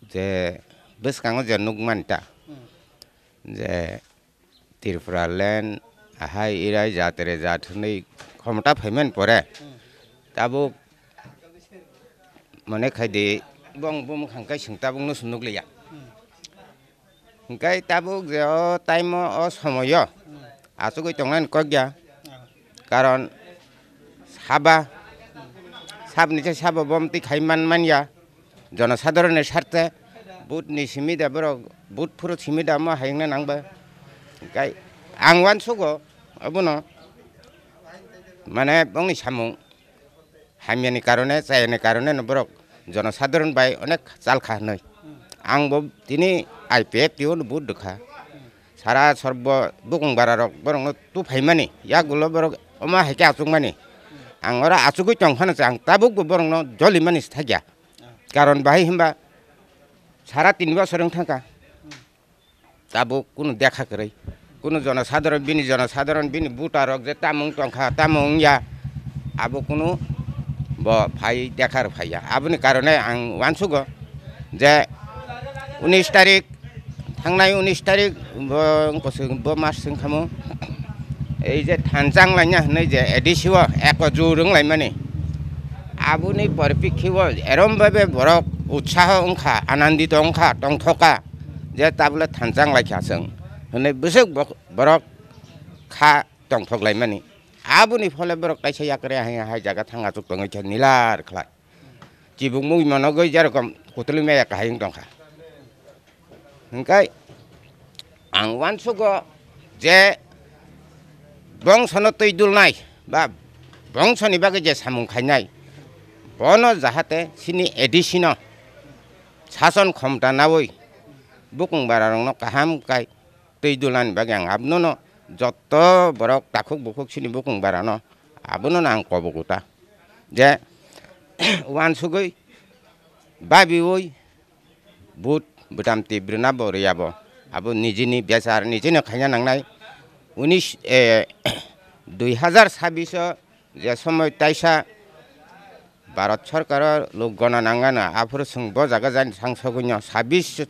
je bwskango je nukmani ta, Hmm. je Tripura land, ahai irai jatre jat hwnwi khomota phaimani pore, Hmm. tabuk mone khaidi bong bumkhang kai chwng tabukno se nukliya. Hmm. Hwnkhe tabuk je o time o, o somoyo Hmm. achugwi tongnani kok ya. Ah. Karon saba, sabni se sabo bomtwi khai man manya. Jonosadharon ni sarte vote ni simi da borok, vote phuru simi da mo hayungna nang ba. Kai ang uansugo abono, mane bongni samung hamya ni karone, chaya ni karone no borok jonosadharon bai onek chalkha hinwi. Ang bo tini I P F T o no vote rwkha. Sara sorbo bukung bara rok borokno tuphaimani, yagulo borok omo hai khe achukmani. Ang oro achugwi tong phano se ang tabuk bo borokno jolimani se thakya. Karon bahai hwnba sara tin bosor wng thangkha. Tabuk kunu dekha kwrwi. Kunu jonosadharon, bini jonosadharon, bini voter rok je tamung tongkha, tamung wngya, abo kunu bo phai dekha rw phaiya. Aboni karone ang uansugo je unis tarik, thangnai unis tarik bo wngkha se bo mas wngkhamu. Ei je thanchang laina hwnwi je A D C o eko jur wnglaimani, aboni poripikhi o erom bhabe borok utsaho wngkha, anandito wngkha, tongthokha, je tabole thanchang laikha chwng hwnwi bwswk bo-, borok kha tongthok laimani. Aboni phole borok kaisa yakre hai, hai jaga thang achuk tongwi khe nilar khlai. Chibuk mui monogwi jerokom kutulwi maya kahai wng tongkha. Hwnkhe ang uansugo je bongsono twi dulnai ba bongsoni bagwi je samung khainai, bono jahate chini A D C no sason khomta naui bukung bara rokno kaham kai twi dulnani bagwi ang abono jotto borok takhuk bukhuk chini bukung bara no abono ang kobogo ta je uansugwi babiui but bwtam twi bwrwna bo rwya bo. Abo nijini bechar nijino khaina nangnai. Unis, eh, dui hazar sabbish o je somoi taisa Bharat sorkaro lok gona nangano, aphuru chwng bo jaga jani thangsogwino sabbish,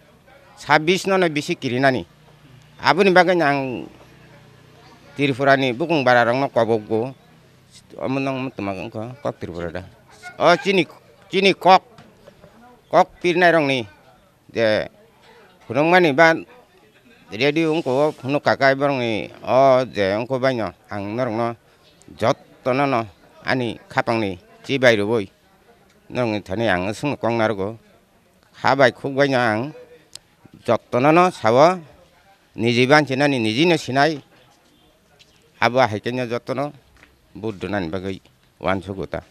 sabbish nono bisi kirinani. Aboni bagwino ang Tripurani bukung bara rokno kobokgo. Omo nang twma wngkha kok Tripura da. O chini, chini kok, kok pirnai rokni je phunukmani ba radio wngkha o phunuk kakai borokni o je wngkha baino ang norokno jottono no ani khapangni chibai rwui norokni thani ang swngno kok narwgo. Ha bai khuk baino ang jottono no sao niji banchinani nijino sinai. Abo hai khe no jotono vote rwnani bagwi uansugo ta.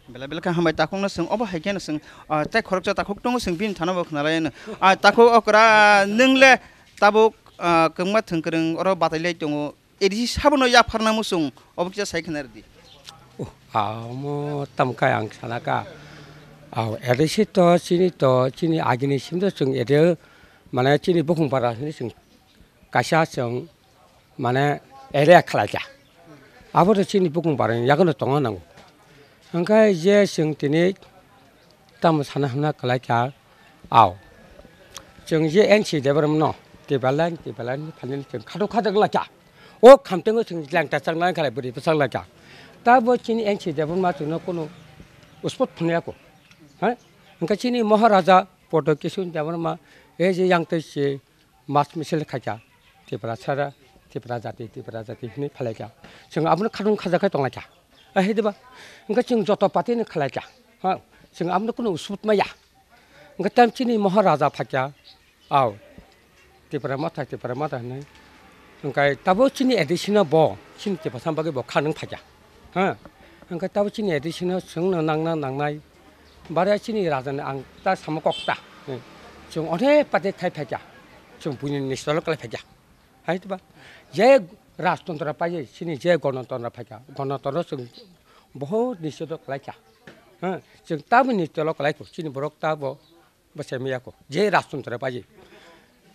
Belai belai khe hambai takhukno chwng obo hai kheno chwng, ah, tei khoroksa takhuk tongo chwng bini thano bo khwnalaino. Ah, takhuk okra nwng le tabuk, ah, kwbangma thwngkwrwng oro batai lai tongo. A D C sabono yapharna muchung obo kisa sai khna rwdi. Oh, amo tamo khe ang sana kha. Au, A D C to chini to chini agini sim to chwng A D C mane chini bukhung para hwnwi chwng kaisa chwng mane area khlai kha. Abo to chini bukhung barani yago no tongna nango. Hwnkhe je chwng tini tamo sana hwnna kwlai kha, au. Chwng je N C Debbarma no Tibalan, tibalan, phalnani chwng khado khajak lakha. O khamtengo chwng langta chang lang khalai bwrwi bwchang lakha. Tabo chini N C Debbarma chwngno kuno uspot phunuyako. Ha? Hwnkhe chini Maharaja Prodyot Kishore Debbarma, e je yang tei se mas misil khaikha. Tipra sara, Tipra jati, Tipra jati hwnwi phalaikha. Chwng abono khadung khajakhe tonglaikha. A, hai diba? Hwnkhe chwng joto party ni khalaikha. Ha? Chwng abono kuno uspot maya. Hwnkhe tam chini Maharaja phaikha. Au. Tipra Motha, Tipra Motha hwnwi. Hwnkhe tabo chini A D C no bo, chini Tiprasa bagwi bo kha nung phaikha. Ha? Hwnkhe tabo chini A D C no chwngno nangna nangnai. Bare chini raja ni ang ta samo kok ta. Chwng onek pate khai phaikha. Chwng buini nisolo kwlai phaikha. Hai diba? Je rajtantro pai, chini je gonotantro phaikha. Gonotantro chwng bohut nisolo kwlaikha. Ha? Chwng tabo nisolo kwlaikho. Chini borok tabo bwsai maya kho, je rajtantro bai.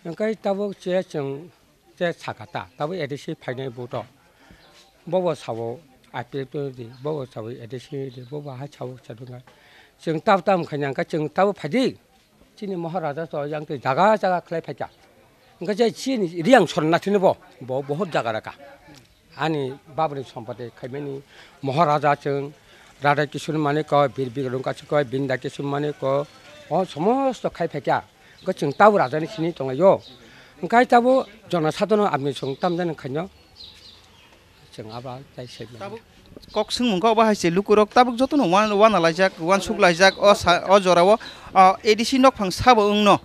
Hwnkhe tabuk che chwng che sakha ta, tabuk A D C phainai buto. Bobo sabo I P F T di, bobo sabo A D C di, bobo hai sabo chadunga. Chwng tab tam khaina hwnkhe chwng tabuk phaidi. Chini Maharaja to yang twi jaga jaga khlai phaikha. Hwnkhe je chini Riyang sorna thini bo, bo bohut jaga raka. Ani babani sompoti khaimani Maharaja chwng Radha Kishore Manikya, Bir Bikram Kachikya, Binda Kishore Manikya, o somosto khai phaikha. Hwnkhe chwng tabuk rajani sini tonglaio. Hwnkhe tabuk jonosadhano aboni chwng tamjani khaino chwng abo tai sai mano. Tabuk kok swngmung kok bahai se lukurok tabuk jotono wan-, wana laijak, wansuk laijak, o sa-, o jorao, o A D C nokphang sabo wngno.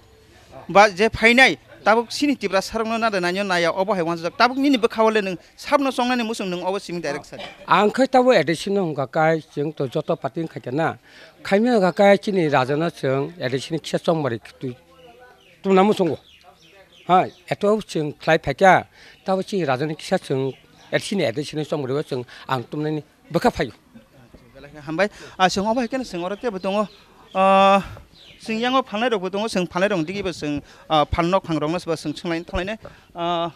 Ba je phainai, tabuk chini Tiprasarokno nada naino naya, obo hai wansajak. Tabuk nini bwkhao le nwng sabno chongnani muchung nwng obo simi direct sadi. Ang khai tabuk A D C no hwnkha kai, chwng to joto party wngkha khe na. Khaimya hwnkha kai chini rajano chwng A D C ni kisa chongmari twi tumna muchungo. Ha, eto chwng khlai phaikha, tabuk chini rajani kisa chwng A D C ni, A D C ni chongmari o chwng ang tumnani bwkha phaio. Belai khe hambai. Ah, chwng obo hai kheno chwng oro teibo tongo. Ah, chwng yango phalnai rokbo tongo, chwng phalnai rokni digibo chwng, ah, phal nokphang rokno se ba chwng swnglaini thanglaini. Ah,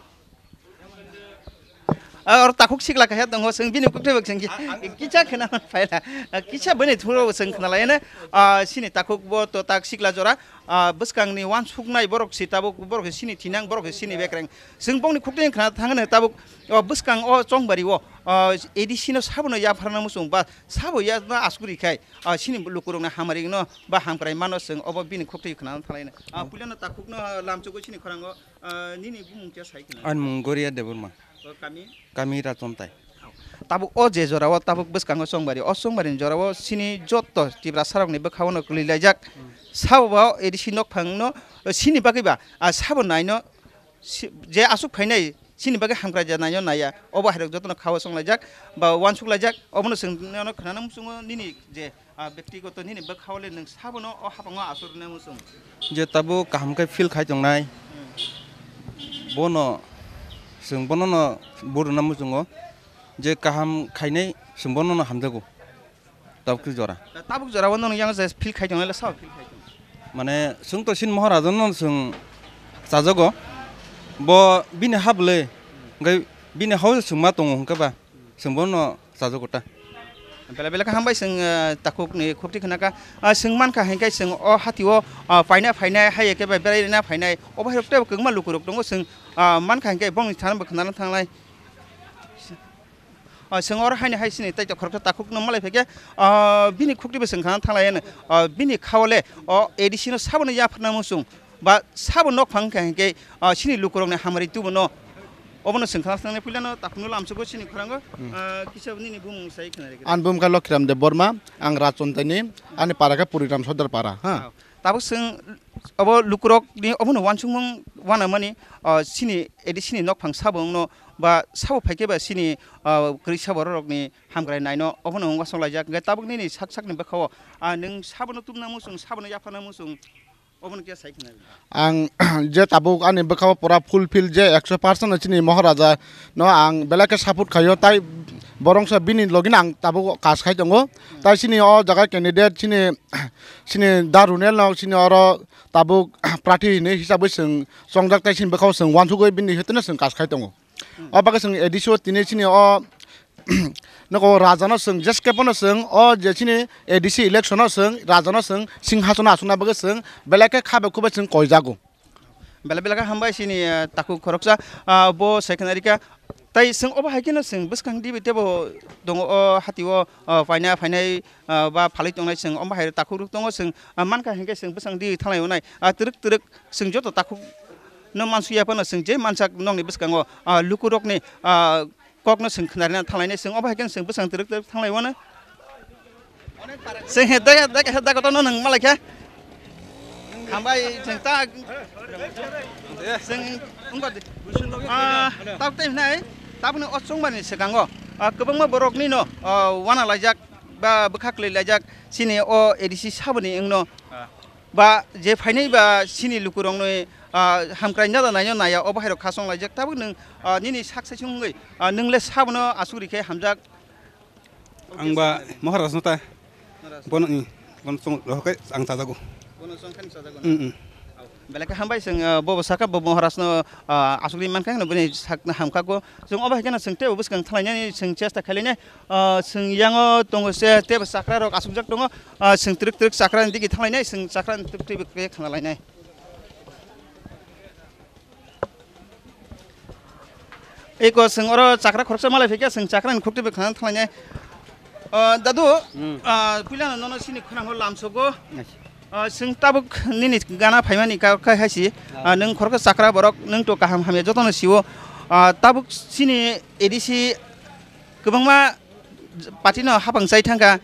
ah, oro takhuk sikla kaisa tongo, chwng bini kwtwi bo chwng ki-, kisa khna phaila. Ah, kisa bini thuro bo chwng khna laino. Ah, chini takhuk bo to tak sikla jora. Ah, bwskangni wansuknai borok se tabuk, borok se chini thinang, borok se chini bekreng. Chwng bongni khuktwi khna thangno tabuk, o bwskang o chongbari o, ah, A D C no sabono yapharna muchung ba sabo ya asugri khai, ah, chini lukurokni hamari no ba hamkrai mano chwng obo bini khuktwi khna thanglaino. Ah, puilano takhukno lamchugo chini khorango, ah, nini bumung khe sai khna. Ani mung Goria Debbarma. O kami? Kami Rachontai. Tabuk o je jora o tabuk bwskango chongbari, o chongbari ni jora o chini joto Tiprasa rok ni bwkha o no kwlwi laijak. Hmm. Sabo ba A D C nokphang no, chini bagwi ba, ah, sabo nai no, si-, je aswk phainai chini bagwi hamkrai ja nai no nai ya, obo hai rok joto no kha o chong laijak, ba uansuk laijak, obo no chwng no khna no muchungo nini je Ah, bektigoto nini bwkha o le nwng sabono o hapango aswk rwna muchung? Je tabuk kaham khe feel khai tongnai. Hmm. Bono, chwng bono no bur rwna muchungo. Je kaham khainai chwng bono no hamjago. Tabuk jora. Tabuk jora o nwng yang je feel khai tongnai le sao feel khai tong? Mane, chwng to sin Maharaja no chwng chajago. Bo bini ha bwle, hwnkhe bini ha o chwng ma tongo hwnkhe ba, chwng bono chajago ta. Belai belai khe hambai chwng, eh, takhukni khukti khna kha. Ah, chwng man kha hinkhe chwng o hati o, ah, paina phainai, hai khe bai berai rwna phainai. Obo hai rok tei kwbangma lukurok tongo chwng, ah, man kha hinkhe bongni thani bo khna thanglai. Ah, chwng oro haino hai chini tei khoroksa takhukno malai phaikhe, ah, bini khukti bo chwng khna thanglai hino. Ah, bini kha o le o A D C no sabono yapharna muchung. Ba sabo nokphang wngkha hinkhe, ah, chini lukurokni hamari tubuno. Obono chwng khna thangnai puilano takhukno lamsugo chini khorango, hmm, ah, kisa nini bumung sai khna rikhe. Ani bumung kha Lokhiram Debbarma, ang Rachontaini, ani para khe Purigram Sordar para, ha. Ah, tabuk chwng obo lukurokni obono uansukmung uanamani, ah, chini A D C ni nokphang sabo wngno ba sabo phaikhe ba chini, ah, kwrwisa bororokni hamkrai naino obono wng uansuk laijak. Hwnkhe tabuk nini sak sakni bwkhao, ah, nwng sabono tubuna muchung, sabono yaphana muchung, Obono khe sai khna. Ang je tabuk ani bwkhao pura fulfill je ekso percent no chini Maharaja no ang belai khe support khaio, tai borongsa bini logino ang tabuk kaj khai tongo. Tai chini o jaga candidate chini, chini Da Runel no chini oro tabuk prarthi hinwi hisabwi chwng chongjak, tai chini bwkhao chwng uansugwi bini hitino chwng kaj khai tongo. O bagwi chwng A D C o tini chini o nogo raja no chwng, jeskhe phano chwng o je chini A D C election o chwng raja no chwng singhasono achukna bagwi chwng belai khe kha bai khuk bai chwng koijago. Belai belai khe hambai chini, ah, takhuk khoroksa, ah, bo secondary kha. Tai chwng obo hai kheno chwng bwskang dibi tebo tongo o hati o, ah, paina phainai, ah, ba phalwi tongnai chwng omo hai takhuk rok tongo chwng, ah, mankha hinkhe chwng bwskang dibi thanglai onai, ah, twrwk twrwk chwng joto takhuk no mansuya phano chwng je mansak nokni bwskango, ah, lukurokni, ah, kokno chwng khnarina thanglainai chwng obo hai kheno chwng bwskang twrwk twrwk thanglai onai. Chwng he dega dega he dega tono nwng malai khe. Hambai chwng ta. Chwng wngkha di. Ah, tabuk tei hinai, tabukni o chwngmani swkango, ah, kwbangma borokni no, ah, wana laijak ba bwkha kwlwi laijak chini o A D C saboni wngno. Ba je phainai ba chini lukurokni, ah, hamkrai nada naino naya obo hairok khasong laijak tabuk nwng, ah, nini sak saichung wngwi, ah, nwngla sabono asuk rikhe hamjak. Ang ba Maharaj no ta. Maharaj. Bono, i, bono chong rohokai ang chajago. Bono chong khe chajago. Mm, mm. Belai khe hambai chwng, ah, bobo saka bo Maharaj no, ah, asugri mankha no bini sakno hamkha go. Chwng obo hai kheno chwng tebo bwskang thalainani chwng chesta khailai nai. Ah, chwng yango tongo se tebo chakra rok asukjak tongo. Ah, chwng twrwk twrwk chakra ni digi thalainai chwng chakra ni twk twi khna lainai. Eko chwng oro chakra khoroksa malai phaikha, chwng chakra ni khukti bai khna thanglainai. Ah, dadu, hmm, ah, puila no nono sini khorang ho lamsogo. Acha. Ah, chwng tabuk nini gana phaimani ka, ka haisi. Ah. Ah, nwng khoroksa chakra borok, nwng to kaham hamya jotono siwo. Ah, tabuk sini A D C kwbangma party no hapang chai thangkha,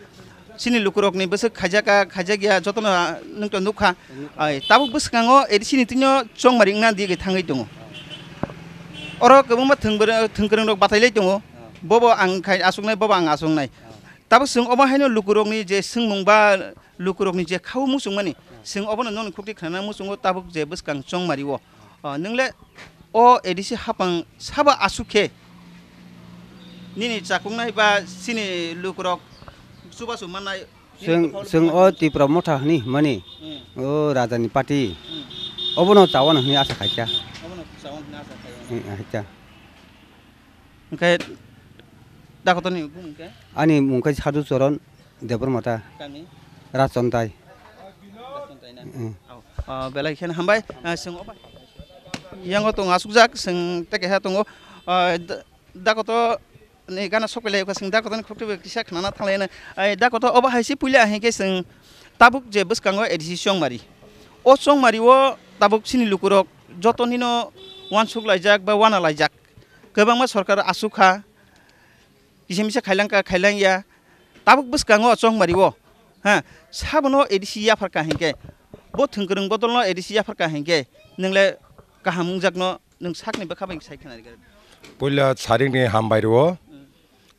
chini lukurokni bwswk khaijak kha, khaijak ya, jotono nwng to nukha. Ai, tabuk bwskango A D C ni tino chongmari wngna di thangwi tongo. Oro kwbangma thwngkwrwng, thwngkwrwng rok batai lai tongo. Bobo ang khai asuknai, bobo ang asuknai. Tabuk chwng obo haino lukurokni je swngmung ba lukurokni je khau muchungmani, chwng obono nokni khukti khnana muchungo tabuk je bwskang chongmari o. O, nwng le o A D C hapang sabo asuk khe nini chakuknai ba chini lukurok chubachu mannai, nini Chwng, dophal chwng mannai. O Tipra Motha hwnwi hwnmani, hmm, o Rajani party, hmm, obono chawano hwnwi asa khaikha. Obono chawano hwnwi asa khaio. Hmm, khaikha. Hwnkhe dakotoni bumung khe? Ani mung khe Sadhu Choron. Debbarma ta. Kami? Rachontai. Rachontai na? Mm. Au. Ah, belai kheno hambai. Ah, chwng obo. Yango tongo asukjak, chwng tei keha tongo. Ah, da-, dakoto ni gana sok lai kha, chwng dakoto ni khukti bai kisa khnana thanglaina. Ai dakoto obo hai se puila hinkhe chwng tabuk je bwskango A D C chongmari. O chongmari o tabuk chini lukurok joto nino wansuk laijak ba wana laijak. Kwbangma sorkar asuk kha. Kisa misa khailang kha, khailang ya. Tabuk bwskango chongmari o. Ha, sabono A D C yaphar kha hinkhe. Bo thwngkwrwng bodolno A D C yaphar kha hinkhe. Nwngle kaham wngjakno nwng sakni bwkha bai sai khna rikha. Puila saringni hambai rwo. Hmm.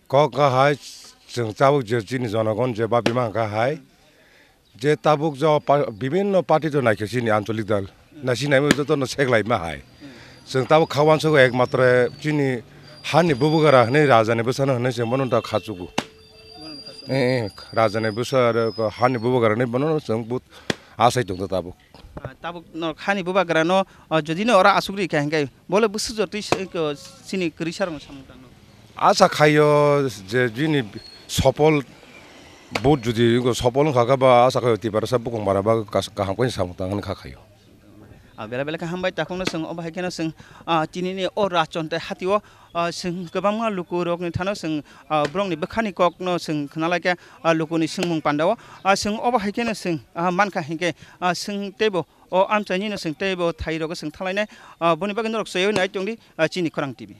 Kok kha hai chwng tabuk je chini jonogon je babi ma kha hai. Je tabuk jo pa-, bibinno party to naikhe chini ancholik dal. Naising naimani jotono seklaima hai. Chwng tabuk kha uansukgo ekmatro chini hani bubagra hwnwi rajani bwsano hwnwi chwng bono da khachugo. Eh, eh, rajani bwsa aro ko hani bubagra hwnwi bono chwng but asai tongdo tabuk. Ah, tabuk no hani bubagrano, ah, jodi no oro asuk ri kha hinkhe bole bwswk jotwi se, ko, chini kwrwi sarokno samung tangno. Asa khaio je bini sopol vote jodi sopol wngkha khe ba asa khaio Tiprasa bukung bara ba kas-, kaham khe samung tang hwnwi kha khaio. Ah, belai belai khe hambai takhukno chwng obo hai kheno chwng, ah, tinini o rachon tei hatio, ah, chwng kwbangma lukurokni thano chwng, ah, borokni bwkhani kokno chwng khna lai khe, ah, lukuni swngmung pandao, ah, chwng obo hai kheno chwng, ah, mankha hinkhe, ah, chwng teibo o amchainino chwng teibo thai rogo chwng thanglainai, ah, boni bagwi norok chaywi nai tongdi, ah, chini Khorang T V.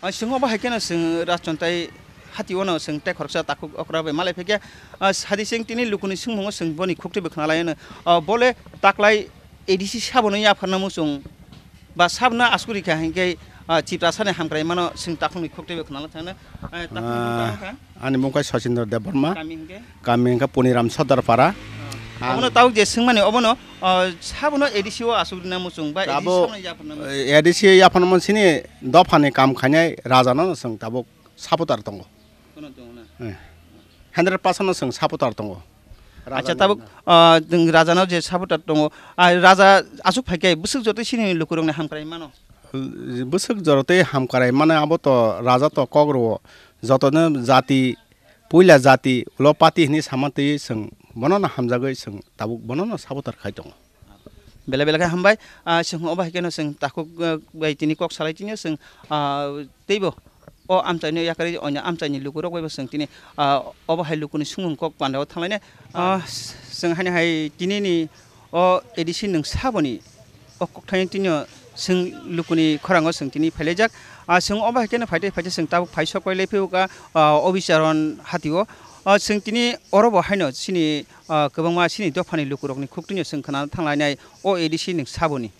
Ah, chwng obo hai kheno chwng rachontai hati ono chwng tei khoroksa takhuk okra bai malai phaikha. Ah, sadi chwng tini lukuni swngmungo chwng boni khukti bai khna lai ano. Ah, bole taklai A D C sabono yapharna muchung ba sabna askuri kha hinkhe, ah, Tiprasani hamkrai mano chwng takhukni khukti bai khna lai thangna. Ah, takhukni Ah, khukti kha? Ani mung khe Sachindra Debbarma. Kami hinkhe? Kami hinkhe Poniram Sodar Para. Ah. Ang obono tabuk je swngmani obono, ah, sabono A D C o asuk rina muchung ba A D C Tabo, sabono yapharna muchung. Eh, A D C yapharna muchung sini dophani kam khainai rajano chwng tabuk supporter tongo. Kono tongo na? Eh. Hundred percent no chwng supporter tongo. Acha rajani tabuk, na. Ah, nwng rajano je supporter tongo, ah, raja asuk phaikhe bwswk jotoi sini lukurokni hamkrai mano? Bwswk jorotwi hamkrai mano abo to raja to kok rwo. Jotono jati, puila jati, ulo party hinwi sama twi chwng bono no hamjagwi chwng tabuk bono no supporter khai tongo. Belai belai khe hambai. Ah, chwng obo hai kheno chwng takhuk, ah, bai tini kok salai tini chwng, ah, teibo o amchaino yakarwi oino amchaini lukurok baibo chwng tini, ah, obo hai lukuni sumung kok pandao thanglainai. Ah, chwng haino hai tinini o A D C nwng saboni o kokthaini tini chwng lukuni khorango chwng tini phailaijak. Ah, chwng obo hai kheno phaitei phaitei chwng tabuk phai sok pai lai phiyokha, ah, obicharon hatio. Ah, chwng tini orobo haino chini, ah, kwbangma chini dophani lukurokni khuktwino chwng khna thanglainai o A D C nwng saboni.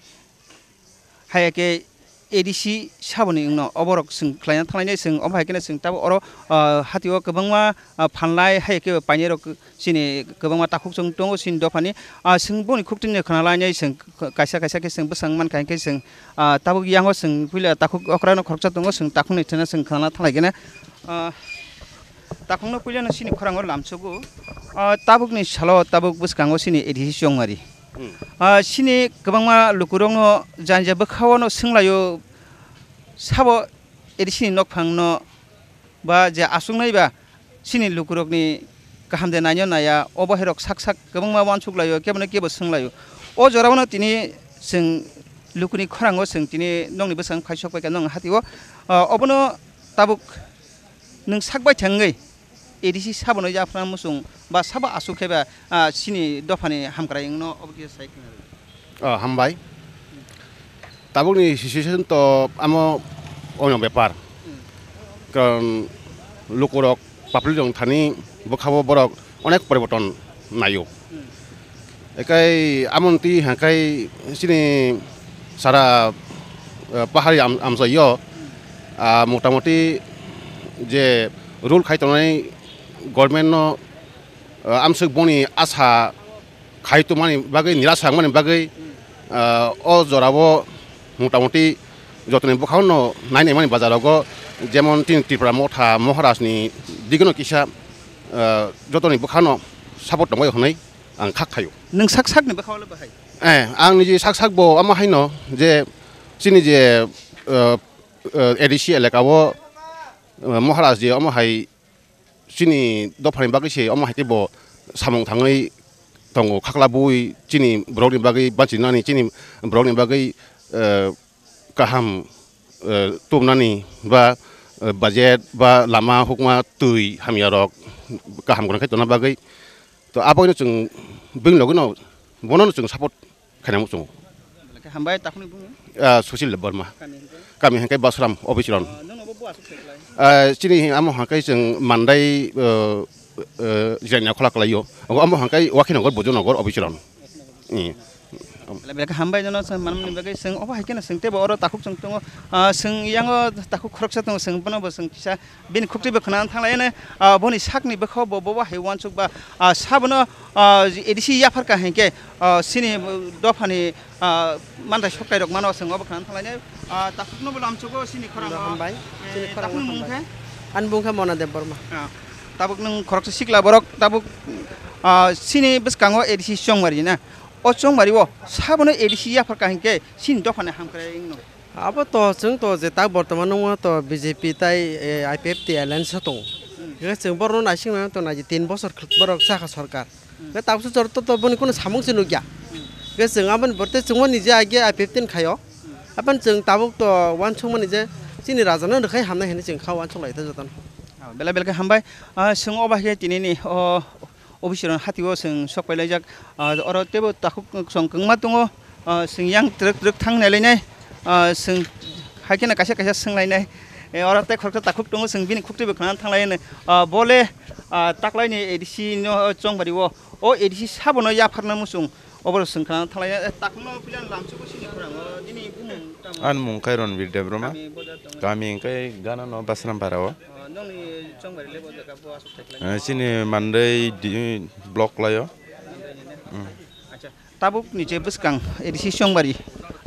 Haiya khe A D C saboni wngno oborok chwng khlaina thanglainai chwng omo hai kheno chwng tabuk oro, ah, hatio kwbangma, ah, phanlai haiya khe painirok chini kwbangma takhuk chwng tongo chini dophani. Ah, chwng boni khuktwino khna lainai chwng kaisa kaisa khe chwng bwsang mankha hinkhe chwng, ah, tabuk yango chwng puila takhuk okrano khoroksa tongo chwng takhukni thwngno chwng khna thanglaikhe na. Ah, takhukno puilano chini khorango lamsogo. Ah, tabukni salo tabuk bwskango chini A D C Chongmari. Hmm. Ah, chini kwbangma lukurokno janja bwkhao no swnglaio, sabo A D C ni nokphangno ba je aswknai ba chini lukurokni kaham de naino naya, obo hai rok sak sak kwbangma uansuk laio, kebo no kebo swnglaio. O jorao no tini chwng lukuni khorango chwng tini nokni bwskango phai sok pai kha nokni hatio. Ah, obono tabuk nwng sak bai thangwi A D C sabono yaphra muchung ba sabo aswk khe ba, ah, chini dophani hamkrai wngno obo kisa sai khna rw. Oh, hambai. Tabukni situation to amo oino bepar. Hmm. Karon lukurok public rok thani bwkhao borok onek poriborton naio. Hmm. Ekai amoni twi hwnkhai chini sara, eh, pahari am-, amchaio, ah, motamoti je rule khai tongnai government no, eh, amswk boni asa khai tongmani bagwi, nirasa wngmani bagwi, ah, o jorao motamoti jotoni bwkhao no nai naimani bazarogo, jemon chini Tripura Motha Maharaj ni digino kisa, ah, jotoni bwkhao no support tongbai hwnwi ang kha khaio. Nwng sak sakni bwkhao le bahai? Eh, ang niji sak sak bo omo haino je chini je, eh, eh, A D C elaka o, eh, Maharaj je omo hai chini dophani bagwi se omo hai khe bo samung thangwi tongo, khaklabwi chini borokni bagwi bachinani, chini borokni bagwi, eh, kaham, eh, tubunani ba, eh, budget ba lama hukma twi hamya rok kaham gwnang khe tongna bagwi. To aboino chwng bini logino bono chwng support khaina muchungo. Hambai, takhukni bumu? Ah, Sushil Debbarma. Kami hwnkhe? Kami hwnkhe Basram, Obichron. Ah, nokno bo bo aswk khe khlai? Ah, chini amo hwnkhe chwng Mandai, eh, eh, Jirania Khola kwlaio. Omo hwnkhe Wakhinogor, Bojongnagar, Obichron. Eh. Belai belai khe hambai jono chwng manmani bagwi chwng obo hai kheno chwng teibo oro takhuk chwng tongo. Ah, chwng yango takhuk khoroksa tongo, chwng bono bo chwng kisa bini khuktwi bo khna thanglaino, ah, boni sakni bwkhao bo, bo, bo hai uansuk ba, ah, sabono, ah, A D C yaphar kha hinkhe, ah, chini dophani, ah, manthai sokthai rok mano chwng obo khna thanglaino, ah, takhukno bo lamsogo chini khorango. Hambai. Eh, chini khorango takhukni mung hambai. Khe? Ani bung khe Mona Debbarma. Ah, tabuk nwng khoroksa sikla borok tabuk, ah, chini bwskango A D C Chongmari na. O Chongmari o sabono A D C yaphar kha hinkhe chini dophani hamkrai wngno. Abo to chwng to je tak bortoman nungma to B J P tai, eh, I P F T alliance o tongo. Hmm. Hwnkhe chwng borokno naisingmano to nai tin bochor khwlai borok chakha sorkar. Hmm. Hwnkhe tabukso jora to, to boni kunu samung se nukya. Hmm. Hwnkhe chwng aboni borte chwngbo nije age I P F T ni khaio. Hmm. Aboni chwng tabuk to uansukmani je chini rajano rwkhai hamnai hinwi chwng kha uansuk lai ta jotono. Ah, belai belai khe hambai. Ah, chwng obo hai khe tinini o Obichron hatio chwng sok pai laijak. Ah, oro teibo takhuk song kwbangma tongo. Ah, chwng yang twrwk twrwk thang nai lainai. Ah, chwng hai kheno kaisa kaisa swng lainai. Eh, oro tei khoroksa takhuk tongo, chwng bini khuktwi bo khna thang lai hwnwi. Ah, bo le, ah, taklaini A D C no, ah, Chongmari o. O A D C sabono yapharna muchung. Obo chwng khna thang lai. Eh, takhukno philan lamsugo sini khorang. O, nini bumung tamo? Ani mung khe Ronbir Debbarma. Kami boda tongo. Kami hwnkhe gana no Basram para o. Ah, nokni Chongmari le bo jaga bo aswk thai khlai? Eh, chini Mandai di-, block laio. Mandai ni ne? Hmm. Acha, tabuk ni je bwskang A D C Chongmari,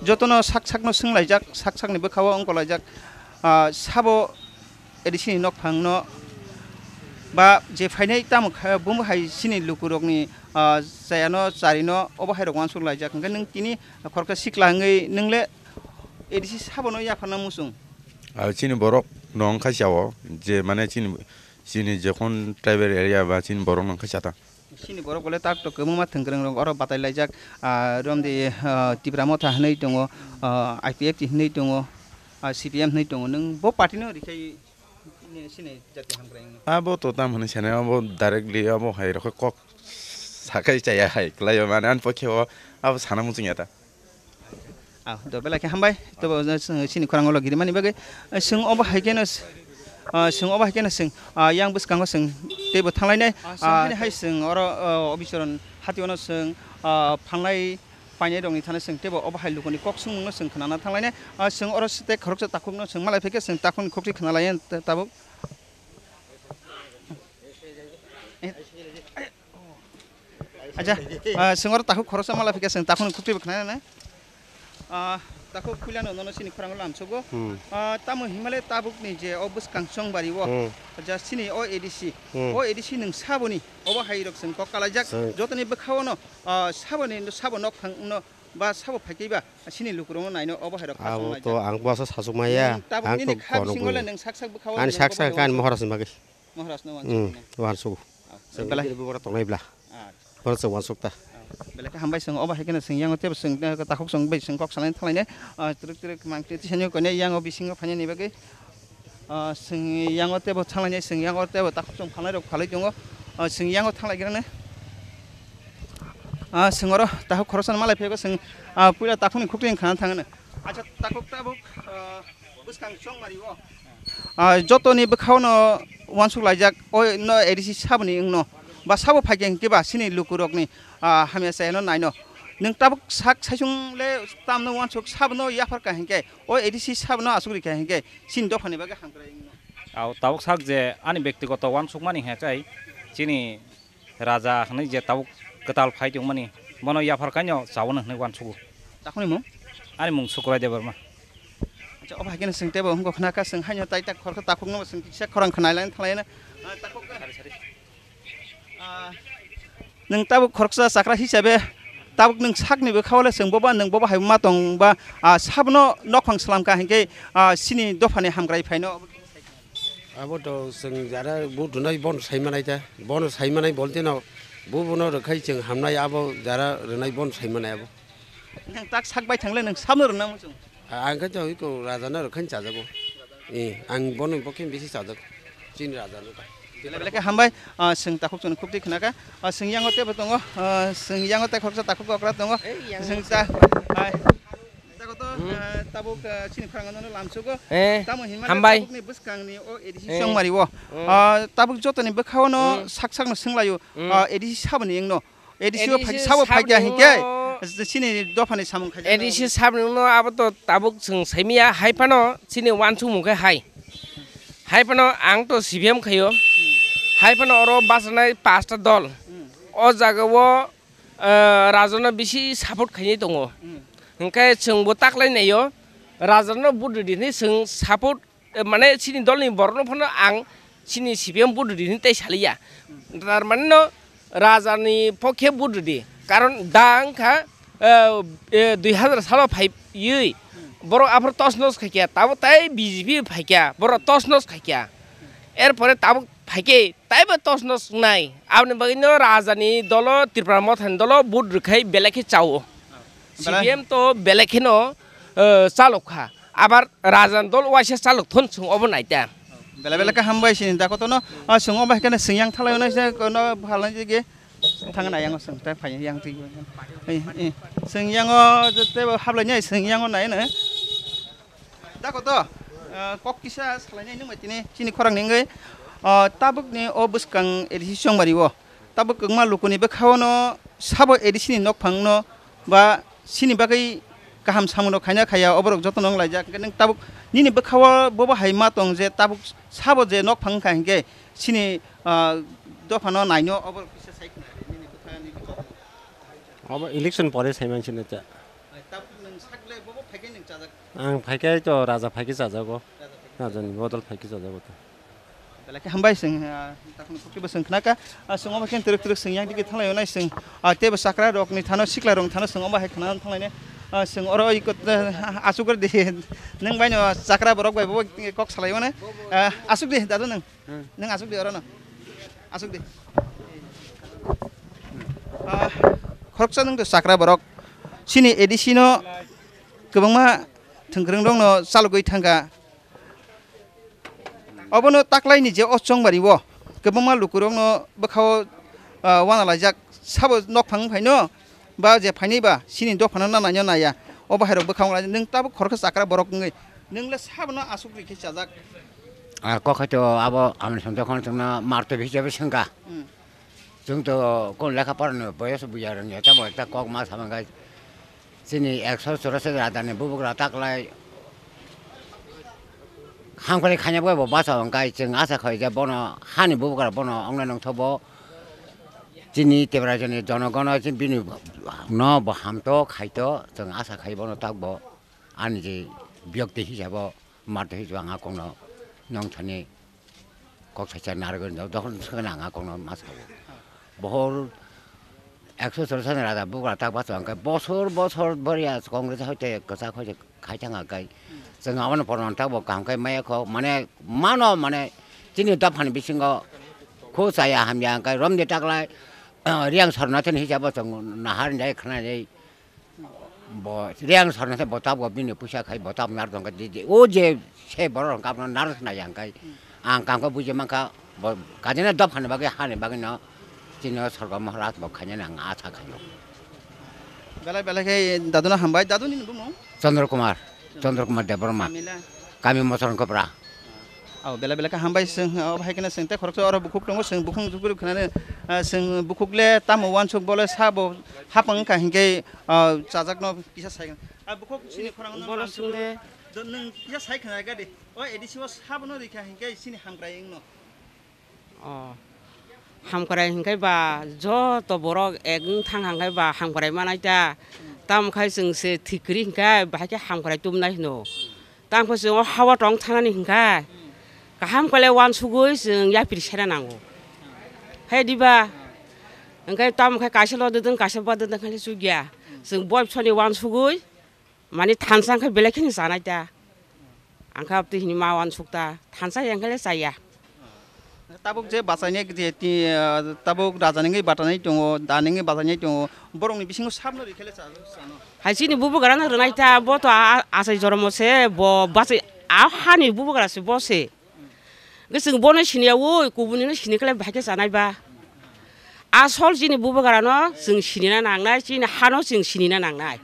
jotono sak sakno swnglaijak, sak sakni bwkhao wngkolaijak, ah, sabo A D C ni nokphangno ba je phainai tamo kha, bumbo hai chini lukurokni, ah, chayano charino obo hai rok uansuk laijak, hwnkhe nwng tini khoroksa sikla wngwi nwng le A D C sabono yapharna muchung? Ah, chini borok no wngkha chao, je mane chini, chini jekhon tribal area ba chini borok no wngkha chata. Chini borok bole tak tok kwbangma thwngkwrwng rok oro batai laijak, ah, romdi, ah, Tipra Motha hwnwi tongo, ah, I P F T hwnwi tongo, ah, C P M hwnwi tongo. Nwng bo party no rikhai chini jati hamkrai wngno? Abo to tam hwnwi sanai, abo directly abo hai rokhe kok sakai chaya hai kwlai mane ani pokhe o abo sana muchung ya ta. Ah, to belai khe hambai. To bo chwng chini khorang ulo girimani bagwi. Ah, chwng obo hai kheno s-, ah, chwng obo hai kheno chwng, ah, yang bwskango chwng teibo thanglainai. Ah, chwng Ah, haino hai chwng oro, ah, obisoron hati ono chwng, ah, phanglai painai rokni thani chwng teibo obo hai lukuni kok swngmungno chwng khnana thanglainai. Ah, chwng oro site khoroksa takhukno chwng malai phaikhe chwng takhukni khukti khnalaiya ta-, tabuk. Acha, ah, chwng oro takhuk khoroksa mala phikha chwng takhukni khukti bo khna nai. Ah, takhuk puilano nono chini khorang lamsogo. Hmm. Ah, tamo himale tabukni je o bwskang chongbari o, Hmm. ja chini o A D C, Hmm. o A D C nwng saboni obo hai rok chwng kok kalaijak. Chwng. Jotoni bwkha ono, ah, saboni sabo nok phang no ba sabo phaikhe ba chini lukurokno naino obo hai rok Abo khasong to laijak. Ang bwsa sasuk maya. Hmm, tabuk Ang nini to kha kono bisingo le gwnang. Nwng sak sak bwkha o Ani nwng sak obo sak hai kan rok mohorasni bagwi. Maharaj no Hmm, wansuk. Wansuk. Ah, Chwng belai. Bini bubura tongnai bla. Ah. Bono chwng wansuk ta. Ah, belai khe hambai chwng obo hai kheno chwng yango tebo chwng, eh, takhuk chwng bai chwng kok salaini thanglainai. Ah, twrwk twrwk mangtwi tisani koinai yango bisingo phainani bagwi. Ah, chwng yango tebo thanglainai chwng yango tebo takhuk chwng phalnai rok phalwi tongo. Ah, chwng yango thanglai granai. Ah, chwng oro takhuk khoroksa malai phego chwng, ah, puila takhukni khukti wng khana thangano. Acha takhuk tabuk, ah, Bwskang chongmari o. Ah, jotoni bwkhao no wansuk laijak, o no A D C saboni wngno. Ba sabo phaikhe hinkhe ba sini lukurokni, ah, hamya chayano naino. Nwng tabuk sak saichung le tamno wansuk sabno yaphar ka hinkhe, o A D C sabno asuk rikha hinkhe, sini dophani bagwi hamkrai wngno. Au tabuk sak je ani bektigoto wansukmani hinkhe chini Raja hwnwi je tabuk kwtal phai tongmani, bono yaphar kaino chawano hwnwi uansugo. Takhukni mung? Ani mung Sukurai Debbarma. Acha, obo hai kheno chwng teibo wngkha khna kha, chwng haino tai tak khoroksa takhukno chwng kisa khorang khna laina thanglaina. Ah, takhuk. Ah, nwng tabuk khoroksa chakra hisabe tabuk nwng sakni bwkhao le chwng boba nwng boba hai ma tong ba, ah, sabno nokphang slam kha hinkhe, ah, sini dophani hamkrai phaino. Abo to chwng jara vote rwnai bono sai manai ta, bono sai manai bolte no, bo bono rwkhai chwng hamnai abo jara rwnai bono sai manai abo. Nwng tak sak bai thangle nwng samno rwna muchung. A-, ang khe to iko raja no rwkhai chajago. Eh, ang bono bo khe bisi chajago. Chini raja no ta. Belai belai khe hambai, ah, chwng takhuk chwng khukti khna kha. Ah, chwng yango tebo tongo, ah, chwng yango tei khoroksa takhuk okra tongo. Ei, yang Chwng se. ta, ah, Tago to, Hmm. ah, tabuk, ah, chini khorang no lamsugo. Eh, Tamo hinmale hambai. tabukni bwskangni o A D C Eh. chongmari o. Hmm. Ah, tabuk jotoni bwkhao no Hmm. sak sakno swnglaio. Hmm. Ah, A D C saboni wngno. A D C o A D C phai-, sabo phaikya saboni hinkhe wngno. chini dophani samung khaijak. A D C saboni wngno abo to tabuk chwng saimaya hai phano chini wansukmung khe hai. Hai phano ang to C P M khaio. Hmm. Hai phano oro bachanai pasta dol. Hmm. O jaga o ah, Rajano bisi support khainai tongo. Hmm. Hwnkhe chwngbo taklai naio, Rajano vote rwdi hinwi chwng support, eh, mane chini dolni borokno phano ang chini C P M vote rwdi hinwi tei saliya. Hmm. Tar mane no Rajani pokhe vote rwdi. Karon da wngkha, eh, eh, dui hazar salo phaiwi Hmm. borok aphuru tos nos khaikha, tabo tei B J P phaikha, borok tos nos khaikha. Erpore tabuk phaikhe taibo tos nos wngnai. Aboni bagwino Rajani dolo, Tripura Mothani dolo vote rwkhai belai khe chao. Belai- C P M to belai kheno, eh, chalok kha. Abar Rajani dol waisa chalok thon chwng obo naita. Belai belai khe hambai sini da kotono, ah, chwng obo hai kheno chwng yang thalai onai se kono phalnai jege thang na yang chwng tai phai yang twi. Eh, eh. Chwng yango je tebo hablai nai chwng yango nai na. Da koto, ah, kok kisa salai nai nung bai tini chini khorang ni wngwi, ah, tabuk ni o bwskang A D C chongmari o. Tabuk kwbangma lukuni bwkhao no sabo A D C ni nokphang no ba sini bagwi kaham samung rok khaina khaya oborok joto no wng laijak. Hwnkhe nwng tabuk nini bwkhao bobo hai ma tong je tabuk sabo je nokphang wngkha hinkhe sini, ah, dopha no naino oborok kisa sai khna nini bwkha ni bichar no. Obo election pore sai mansi na cha. Ai, tabuk nwng sak le bobo phaikhe nwng chajak. Ang phaikhe to raja phaikhe chajago. Raja phaikhe. Rajani bodol phaikhe chajago to. Belai khe hambai chwng, ah, takhwno khukti bo chwng khna kha. Ah, chwng omo khe twrwk twrwk chwng yang digi thanglai nai chwng, ah, teibo chakra rok ni thano sikla rok thano chwng omo hai khna thanglai nai. Ah, chwng oro iko, ah, asuk di. Nwng bai no chakra borok bai bo kok salai mane. Ah, asuk di dadu nwng. Hmm. Nwng asuk di oro no. Asuk di. Ah, khoroksa nwng to chakra borok. Chini A D C no kwbangma thwngkwrwng rokno chalogwi thangkha. Obono taklaini je o chongmari o kwbangma lukurokno bwkhao, ah, uanalaijak sabo nokphang wngphaino ba je phainai ba chini dophano na naino naya. O bahairok bwkhao wnglaijak. Nwng tabuk khoroksa chakra borok wngwi nwng le sabono aswk rikhe chajak. Ah, kokhaito abo amni song dokhano chwngno marto hisabe swngkha. Hmm. Chwng to kon lekha porani boyos buya rwngya, tamo ekta kok ma sama khe chini ekso chorasi radani bubagra taklai hamkrai khaina bo bacha hwnkhe chwng acha khai je bono hani bubagra bono ongna nongthobo chini Tiprasani jonogono chini bini no bo hamto khaito chwng acha khai bono takbo ani je byakti hisabo marto hisabo ang a kokno nongthani kok sacha narwgwi no dokhon swkang ang a kokno ma sao. Bohor ekso chorsa ni raja bugra tak bacha hwnkhe bosor bosor boriya Congress hoite kwchak hoite khai thang khe chwng abono porman tak bo kaham khe maya kho mane mano mane chini dophani bisingo khu chaya hamya hwnkhe romni taklai Riyang Sornathani hisabo chwng nahar jai khna jai. Bo Riyang Sornathani bo tabgo bini puisa khai bo tab nar tongkha di di. O je se borok hwnkha abono nar khna yang khai. Ang kangkho buji mankha bo kajina dophani bagwi hani bagwi no chini o Sorgo Maharaj bo khainani ang acha khaio. Belai belai khe daduna hambai. Daduni bumung? Chandra Kumar. Chandra Kumar Debbarma. Kamila. Kami Mosorong Kopra. Abo belai belai khe hambai chwng, o, bahai kheno chwng tei khoroksa oro bukhuk tongo, chwng bukhuk jukuru khwnani, ah, chwng bukhuk le tamo uansuk bo le sabo hapang wngkha hinkhe, ah, chajakno kisa sai. Ah, bukhuk chini khorang no Bolo uansuk sung de. Do nwng kisa sai khna gadi. O A D C o sabono rikha hinkhe chini hamkrai wngno. O, hamkrai hinkhe ba joto borok ek wng thang hangkhe ba hamkrai manai ta. Tamo khai chwng se thik kwrwi hinkhe bahai khe hamkrai tubunai hino. Tamo khe chwng o hao tong thangnani hinkhe kaham kole uansugwi chwng yapri sena nango. Hai diba? Hinkhe tamo khai kaisa lo dwdwng kaisa ba dwdwng khai chukya. Chwng boibsoni uansugwi mani thansa hinkhe belai kheno chanai ta. Ang khe abtwi hini ma uansuk ta, thansa yang khe le chaya. Tabuk je bachainai je ti, ah, tabuk raja nungwi batanai tongo, da nungwi bachainai tongo, borokni bisingo sabno rikhe le cha-, chano. Hai chini bubagra no rwnai ta, bo to a-, a-, achai jormo se, bo bachai a hani bubagra se bo se. Hwnkhe chwng bono siniya oi, kubuni no sini khe le bahai khe chanai ba. Asol chini bubagra no chwng sinina nangnai, chini hano chwng sinina nangnai.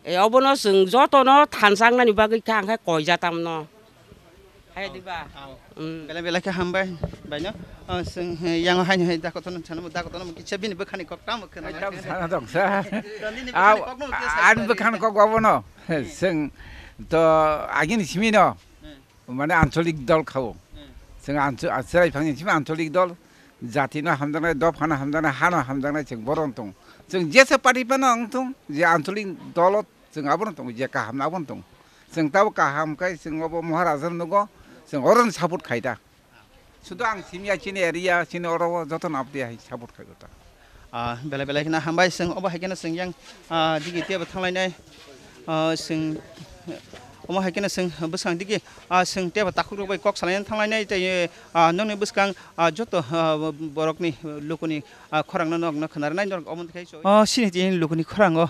E, obono chwng jotono thansa wngnani bagwi kha, ang khe koija tamno. Hai diba? Belai belai khe hambai, baino. O, chwng, he, yango haino hai dakotono sanamo, dakotono kisa bini bwkhani kok tamo khna. Ai, tamo sana dong sa. Nini bwkhani kokno kisa ani bwkhani kok obono. Chwng to agini simino. Mane ancholik dol khao. Hmm. Chwng ancho-, a, chwrai phangni simi ancholik dol, jatino hamjaknai, dophano hamjaknai, hano hamjaknai chwng boron tong. Chwng jesa party phano wng thung, je ancholik dolo chwng abono tongo, je kaham abono tongo. Chwng tabo kaham khai chwng obo Maharaja nugo, chwng oro support khai da. Sudu ang simi ya chini area, chini oro jotono abdi hai support khai da. Ah, belai belai kheno hambai chwng, obo hai kheno chwng yang, ah, digi tebo thanglainai, ah, chwng, omo hai kheno chwng bwskang digi, ah, chwng tebo takhukrok bai kok salaina thanglainai tei, ah, nokni bwskang, ah, joto, ah, borokni lukuni, ah, khorangno nokno khwnarnai norok omo khe. Ah, chini tini lukuni khorango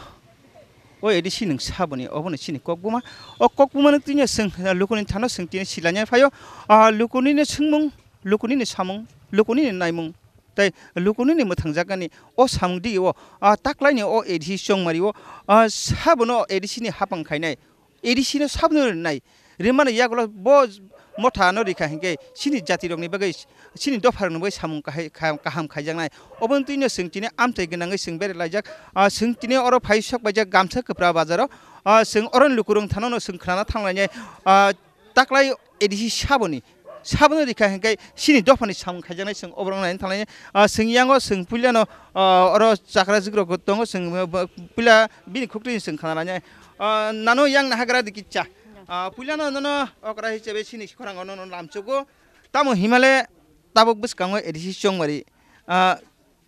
o A D C nwng saboni obono chini kokbuma, o kokbumano tini chwng, ah, lukuni thano chwng tini silaina phaio, ah, lukunino swngmung, lukunino samung, lukunino naimung. Tei lukunini mwthangjaknani o samung dio, ah, taklaini o A D C chongmari o, ah, sabono A D C ni hapang khainai, A D C no sabono rinai, rimani yagulo bo motha no rikha hinkhe chini jati rokni bagwi, chini dopha rokni bagwi samung kahai, kha-, kaham khaijaknai. Oboni twino chwng tini amchai gwnangwi chwng bere laijak, ah, chwng tini oro phai sok baijak Gamsa Kwpra bazaro, ah, chwng oroni lukurok thano no chwng khnana thanglainai, ah, taklai A D C saboni, saboni rikha hinkhe chini dophani samung khaijaknai chwng oborok naina thanglainai. Ah, chwng yango chwng puilano, ah, oro chakra jikrok tongo chwng, ah, puila bini khuktwi chwng khna lainai. Ah, nano yang nahagra di kicha. Ah, puilano nono okra hisabe chini khorang nono lamchugo. Tamo himale tabuk bwskango A D C chongmari. Ah,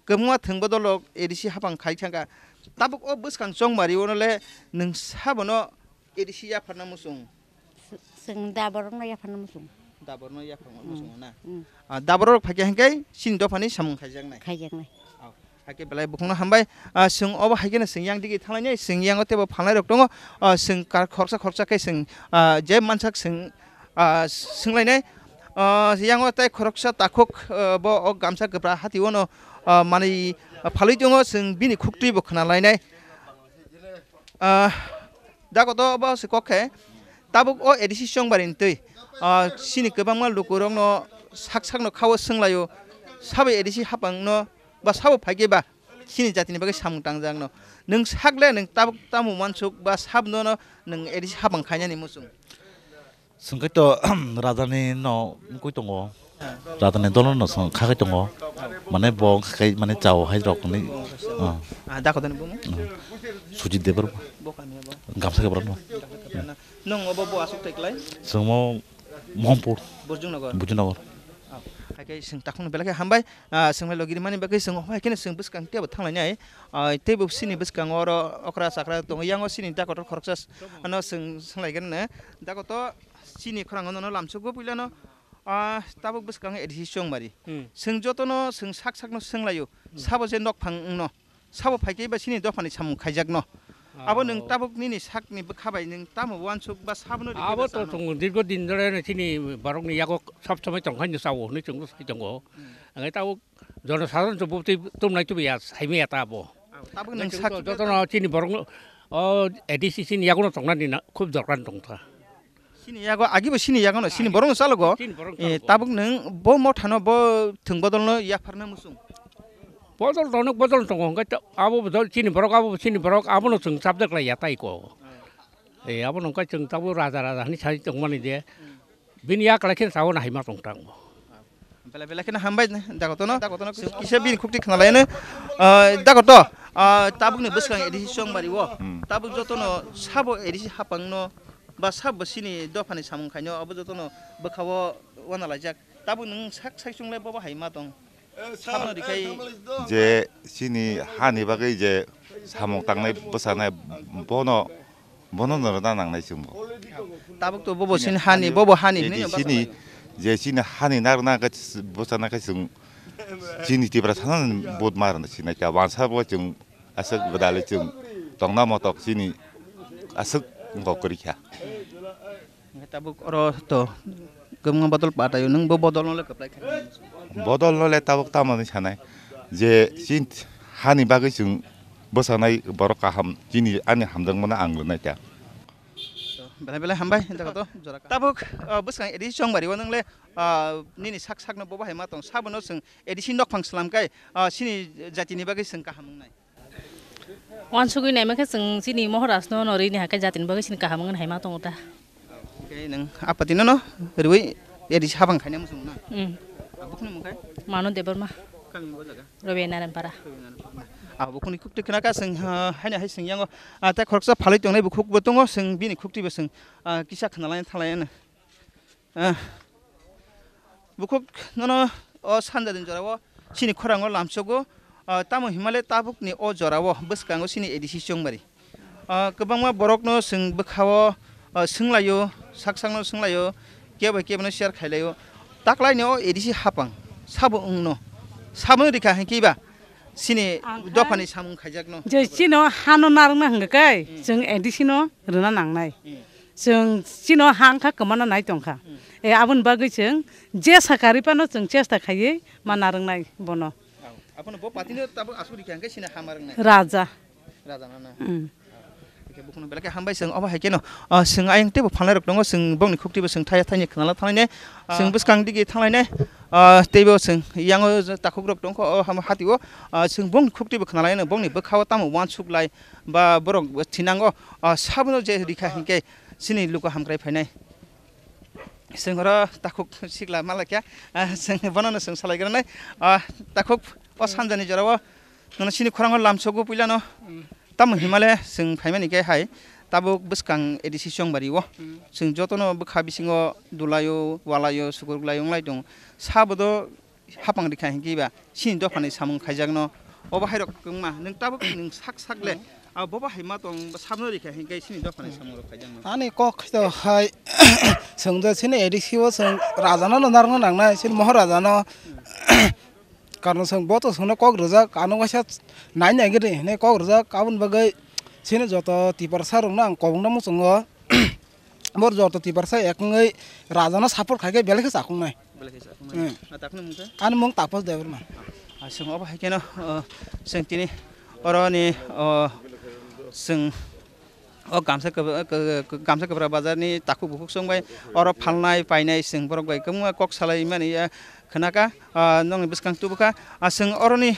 kwbangma thwng bodolrok A D C hapang khai thangkha. Tabuk o bwskang chongmari ono le nwng sabono A D C yapharna muchung? Chwng daborokno yapharna muchung. Daborno yapharna muchung na? Mm. Ah, daborok phaikha hinkhe chini dophani samung khaijaknai. Khaijaknai. Oh. Hakhe belai bukhukno hambai. Ah, chwng obo hai kheno chwng yang digi thanglainai, chwng yango teibo phalnairok tongo. Ah, chwng kar khoroksa khoroksa khe chwng, ah, je mansak chwng, ah, swnglainai. Ah, yango tei khoroksa takhuk, ah, bo o gamsa kwpra hati ono, ah, manwi, ah, phalwi tongo, chwng bini khuktwibo khwnalainai. Ah, dago to obo se kok khe, tabuk o A D C Chongbari ni twi, ah, chini kwbangma lukurokno sak sakno khao swnglaio, sabo A D C hapangno ba sabo phaikhe ba chini jatini bagwi samung tangjakno. Nwng sak le nwng tabuk tamo uansuk ba sabno no nwng A D C hapang khainani muchung. Chwng khe to rajani no wngwi tongo. Rajani dolo no chwng kha khai tongo. Mane bo wngkha khai mane chao hai rok ni. Ah. Ah, da kotoni bumo? Ah. Sujit Debbarma. Bo kami bo? Gamsa khe borok no. Nwng obo bo asuk thai klai? Chwng mo Mohampur. Burjung Nagar. Burjung Nagar. Ah, hai khe chwng takhung belai khe hambai. Ah, chwng bai logi rimani bagwi chwng hai kheno chwng bwskang tebo thanglainai. Ah, teibo chini bwskango oro okra chakra tongo. Yango chini da kotor khoroksa ano chwng swnglaigwrwngno. Da kotor Chini khorang no lamsukgo puilano, ah, tabuk bwskang A D C Chongmari. Hmm. Chwng jotono chwng sak sakno swnglaio, Hmm. sabo je nokphang wngno, sabo phaikhe ba chini dophani samung khaijakno. Abo nwng Oh. tabuk nini sakni bwkha bai nwng tamo uansuk ba sabono rikhe Abo ba to chano? Chwng dirgo din dhore no chini borokni yago sob somoi tongkhaino sao hwnwi chwngno sai tongo. Hmm. Ang tabuk jono sadharon chwng bubtwi tumnai tubiya saimaya ta abo. Abo tabuk nwng Nwng sak jotono chini borokno o A D C chini yagono tongnani na khub dorkar tongkha. Chini yago, agibo chini yagono, chini Agi-, borokno chalogo. Chini borokno Eh, chalogo. Tabuk nwng bo mothano bo thwng bodolno yapharna muchung. Bodol tongo, bodol tongo, hwnkhe ta-, abo bodol chini borok, abo chini borok, abono chwng chapjak lai ya tai ko. Eh, abono hwnkhe chwng tabuk raja, raja hinwi sai tongmani je. Hmm. Bini yaklai khe sao naima tong tango. Belai belai kheno hambai dagotono. Dagotono kisa bini khukti khna laino. Ah, dagoto, ah, tabukni bwskang A D C Chongmari o. Hmm. Tabuk jotono sabo A D C hapangno ba sabo chini dophani samung khaino abo jotono bwkhao wana laijak. Tabuk nwng sak sai chunglai bobo hai ma tong. Sabno rikhai. Je chini hani bagwi je samung tangnai bwsanai bono Bono no rwna nangnai chwngbo. Tabuk to bobo chini hani, bobo hani A D C hinwi no ni, je chini hani narwkna khe bwsana khe chwng chini Tiprasano vote ma rwna sinai kha. Wansa bo chwng aswk gwdalwi chwng tongna motok chini aswk wngkok kwrwi kha. Hwnkhe tabuk oro to kwbangma bodol pataio, nwng bo bodol no le kwplai kha. Bodol no le tabuk tamo hinwi sanai je chini hani bagwi chwng bwsanai borok kaham, chini ani hamjakmano ang rwnai ta. Belai belai hambai, jora ka. Tabuk, ah, bwskang A D C Chongmari o nwng le, ah, nini sak sakno bobo hai ma tong, sabono chwng A D C nokphang slam kai, ah, chini jatini bagwi chwng kaham wngnai. Wansugwi naima khe chwng chini Mohorajno no rini hai khe jatini bagwi chini kaham wngwi hai ma tongo ta. Khe nwng apatino no rwui A D C habang khaina muchung na? Hmm. Abukni mung khai? Manu Debbarma. Kami bo jaga? Robe Naranpara. Robe Naranpara. Abukni khukti khna ka chwng, ha, haino hai chwng yango, ah, tei khoroksa phalwi tongnai bukhuk bo tongo, chwng bini khukti bo chwng, ah, kisa khna lai thalai ano. Ah, bukhuk nono o sanja din jorao chini khorango lamsogo, ah, tamo himale tabukni o jorao bwskango chini A D C Chongmari. Ah, kwbangma borokno chwng bwkhao, ah, swnglaio, sak sakno swnglaio, kebo kebono share khailaio. Taklaini o A D C hapang sabo wngno, sabono rikha hinkhe ba chini Ang kha dophani samung khaijakno. Je chino hano narwkna hwnkha khe, Hmm. chwng A D C no rwna nangnai. Hmm. Chwng chino ha wngkha kwmana nai tongkha. Hmm. E, aboni bagwi chwng jesa karwi phano chwng chesta khaiwi ma narwknai bono. Abono bo party no tabuk asuk rikha hwnkhe chini hama rwngnai. Raja. Raja nana. Hmm. Hwnkhe bukhukno belai khe hambai chwng obo hai kheno, ah, chwng ayang teibo phalnai rok tongo, chwng bongni khukti bo chwng thaya thaini khwnala thanai ne. Ah. Chwng bwskang digi thanglai ne, ah, teibo chwng yango takhuk rok tongkho o ham hati o, ah, chwng bongni khukti bo khwnalai no, bongni bwkha o tamo uansuk lai ba borok thinango, ah, sabono je rikha hinkhe chini luku hamkrai phainai. Chwng oro takhuk sikla malakya, ah, chwng bono no chwng salai granai, ah, takhuk o sanjani jorao nono chini khorango lamsogo puilano. Hmm. Tamo himale chwng phaimani khe hai tabuk bwskang A D C Chongbari o. Hmm. Chwng jotono bwkha bisingo dulaio, walaio, sukuruk lai wnglai tongo. Sabodo hapang rikha hinkhe ba chini dophani samung khaijakno obo hairok wngma nwng tabuk nwng sak sak le, hmm, abo bo hai ma tong ba sabno rikha hinkhe chini dophani samung rok khaijakno. Ani kok to hai chwng je chini A D C o chwng rajano no narwkna nangnai, chini Mohorajano. Hmm. Karon chwng bo to chwngno kok rwjak, ano waisa nai nai gini hinwi kok rwjak, aboni bagwi chini joto Tiprasa rokno ang kobongno muchungo. Bor joto Tiprasa ek wngwi rajano support khai khe belai khe chakung nai. Belai khe chakung nai. Hmm. Ah, takno mungkha? Ani mung Taposh Debbarma. Ah, chwng obo hai kheno, oh, chwng tini oroni, oh, chwng o gamsa kwbra-, kwbra-, gamsa kwbra bazarni takhuk bukhuk chwng bai oro phalnai painai chwng borok bai kwbangma kok salai mani, ah, khwnakha, ah, nokni bwskang tubukha. Ah, chwng oroni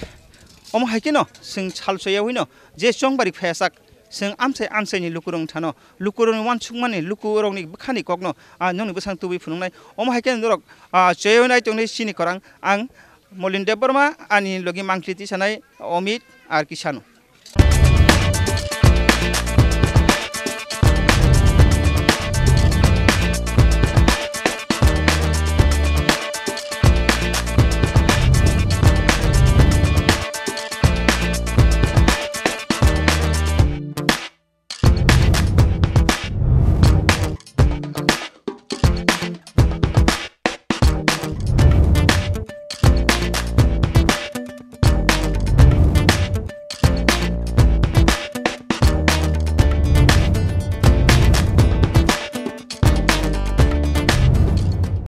omo hai kheno chwng sal soya hwino je chwng bari phaiya sak. Chwng amchai amchaini lukurok thano, lukurokni uansukmani, lukurokni bwkhani kokno, ah, nokni bwsang tubui phunuknai. Omo hai khe norok, ah, chayoi nai tongni chini korang ang Molin Debbarma, ani logi mangkhli tisanai Omit ar Kisanu.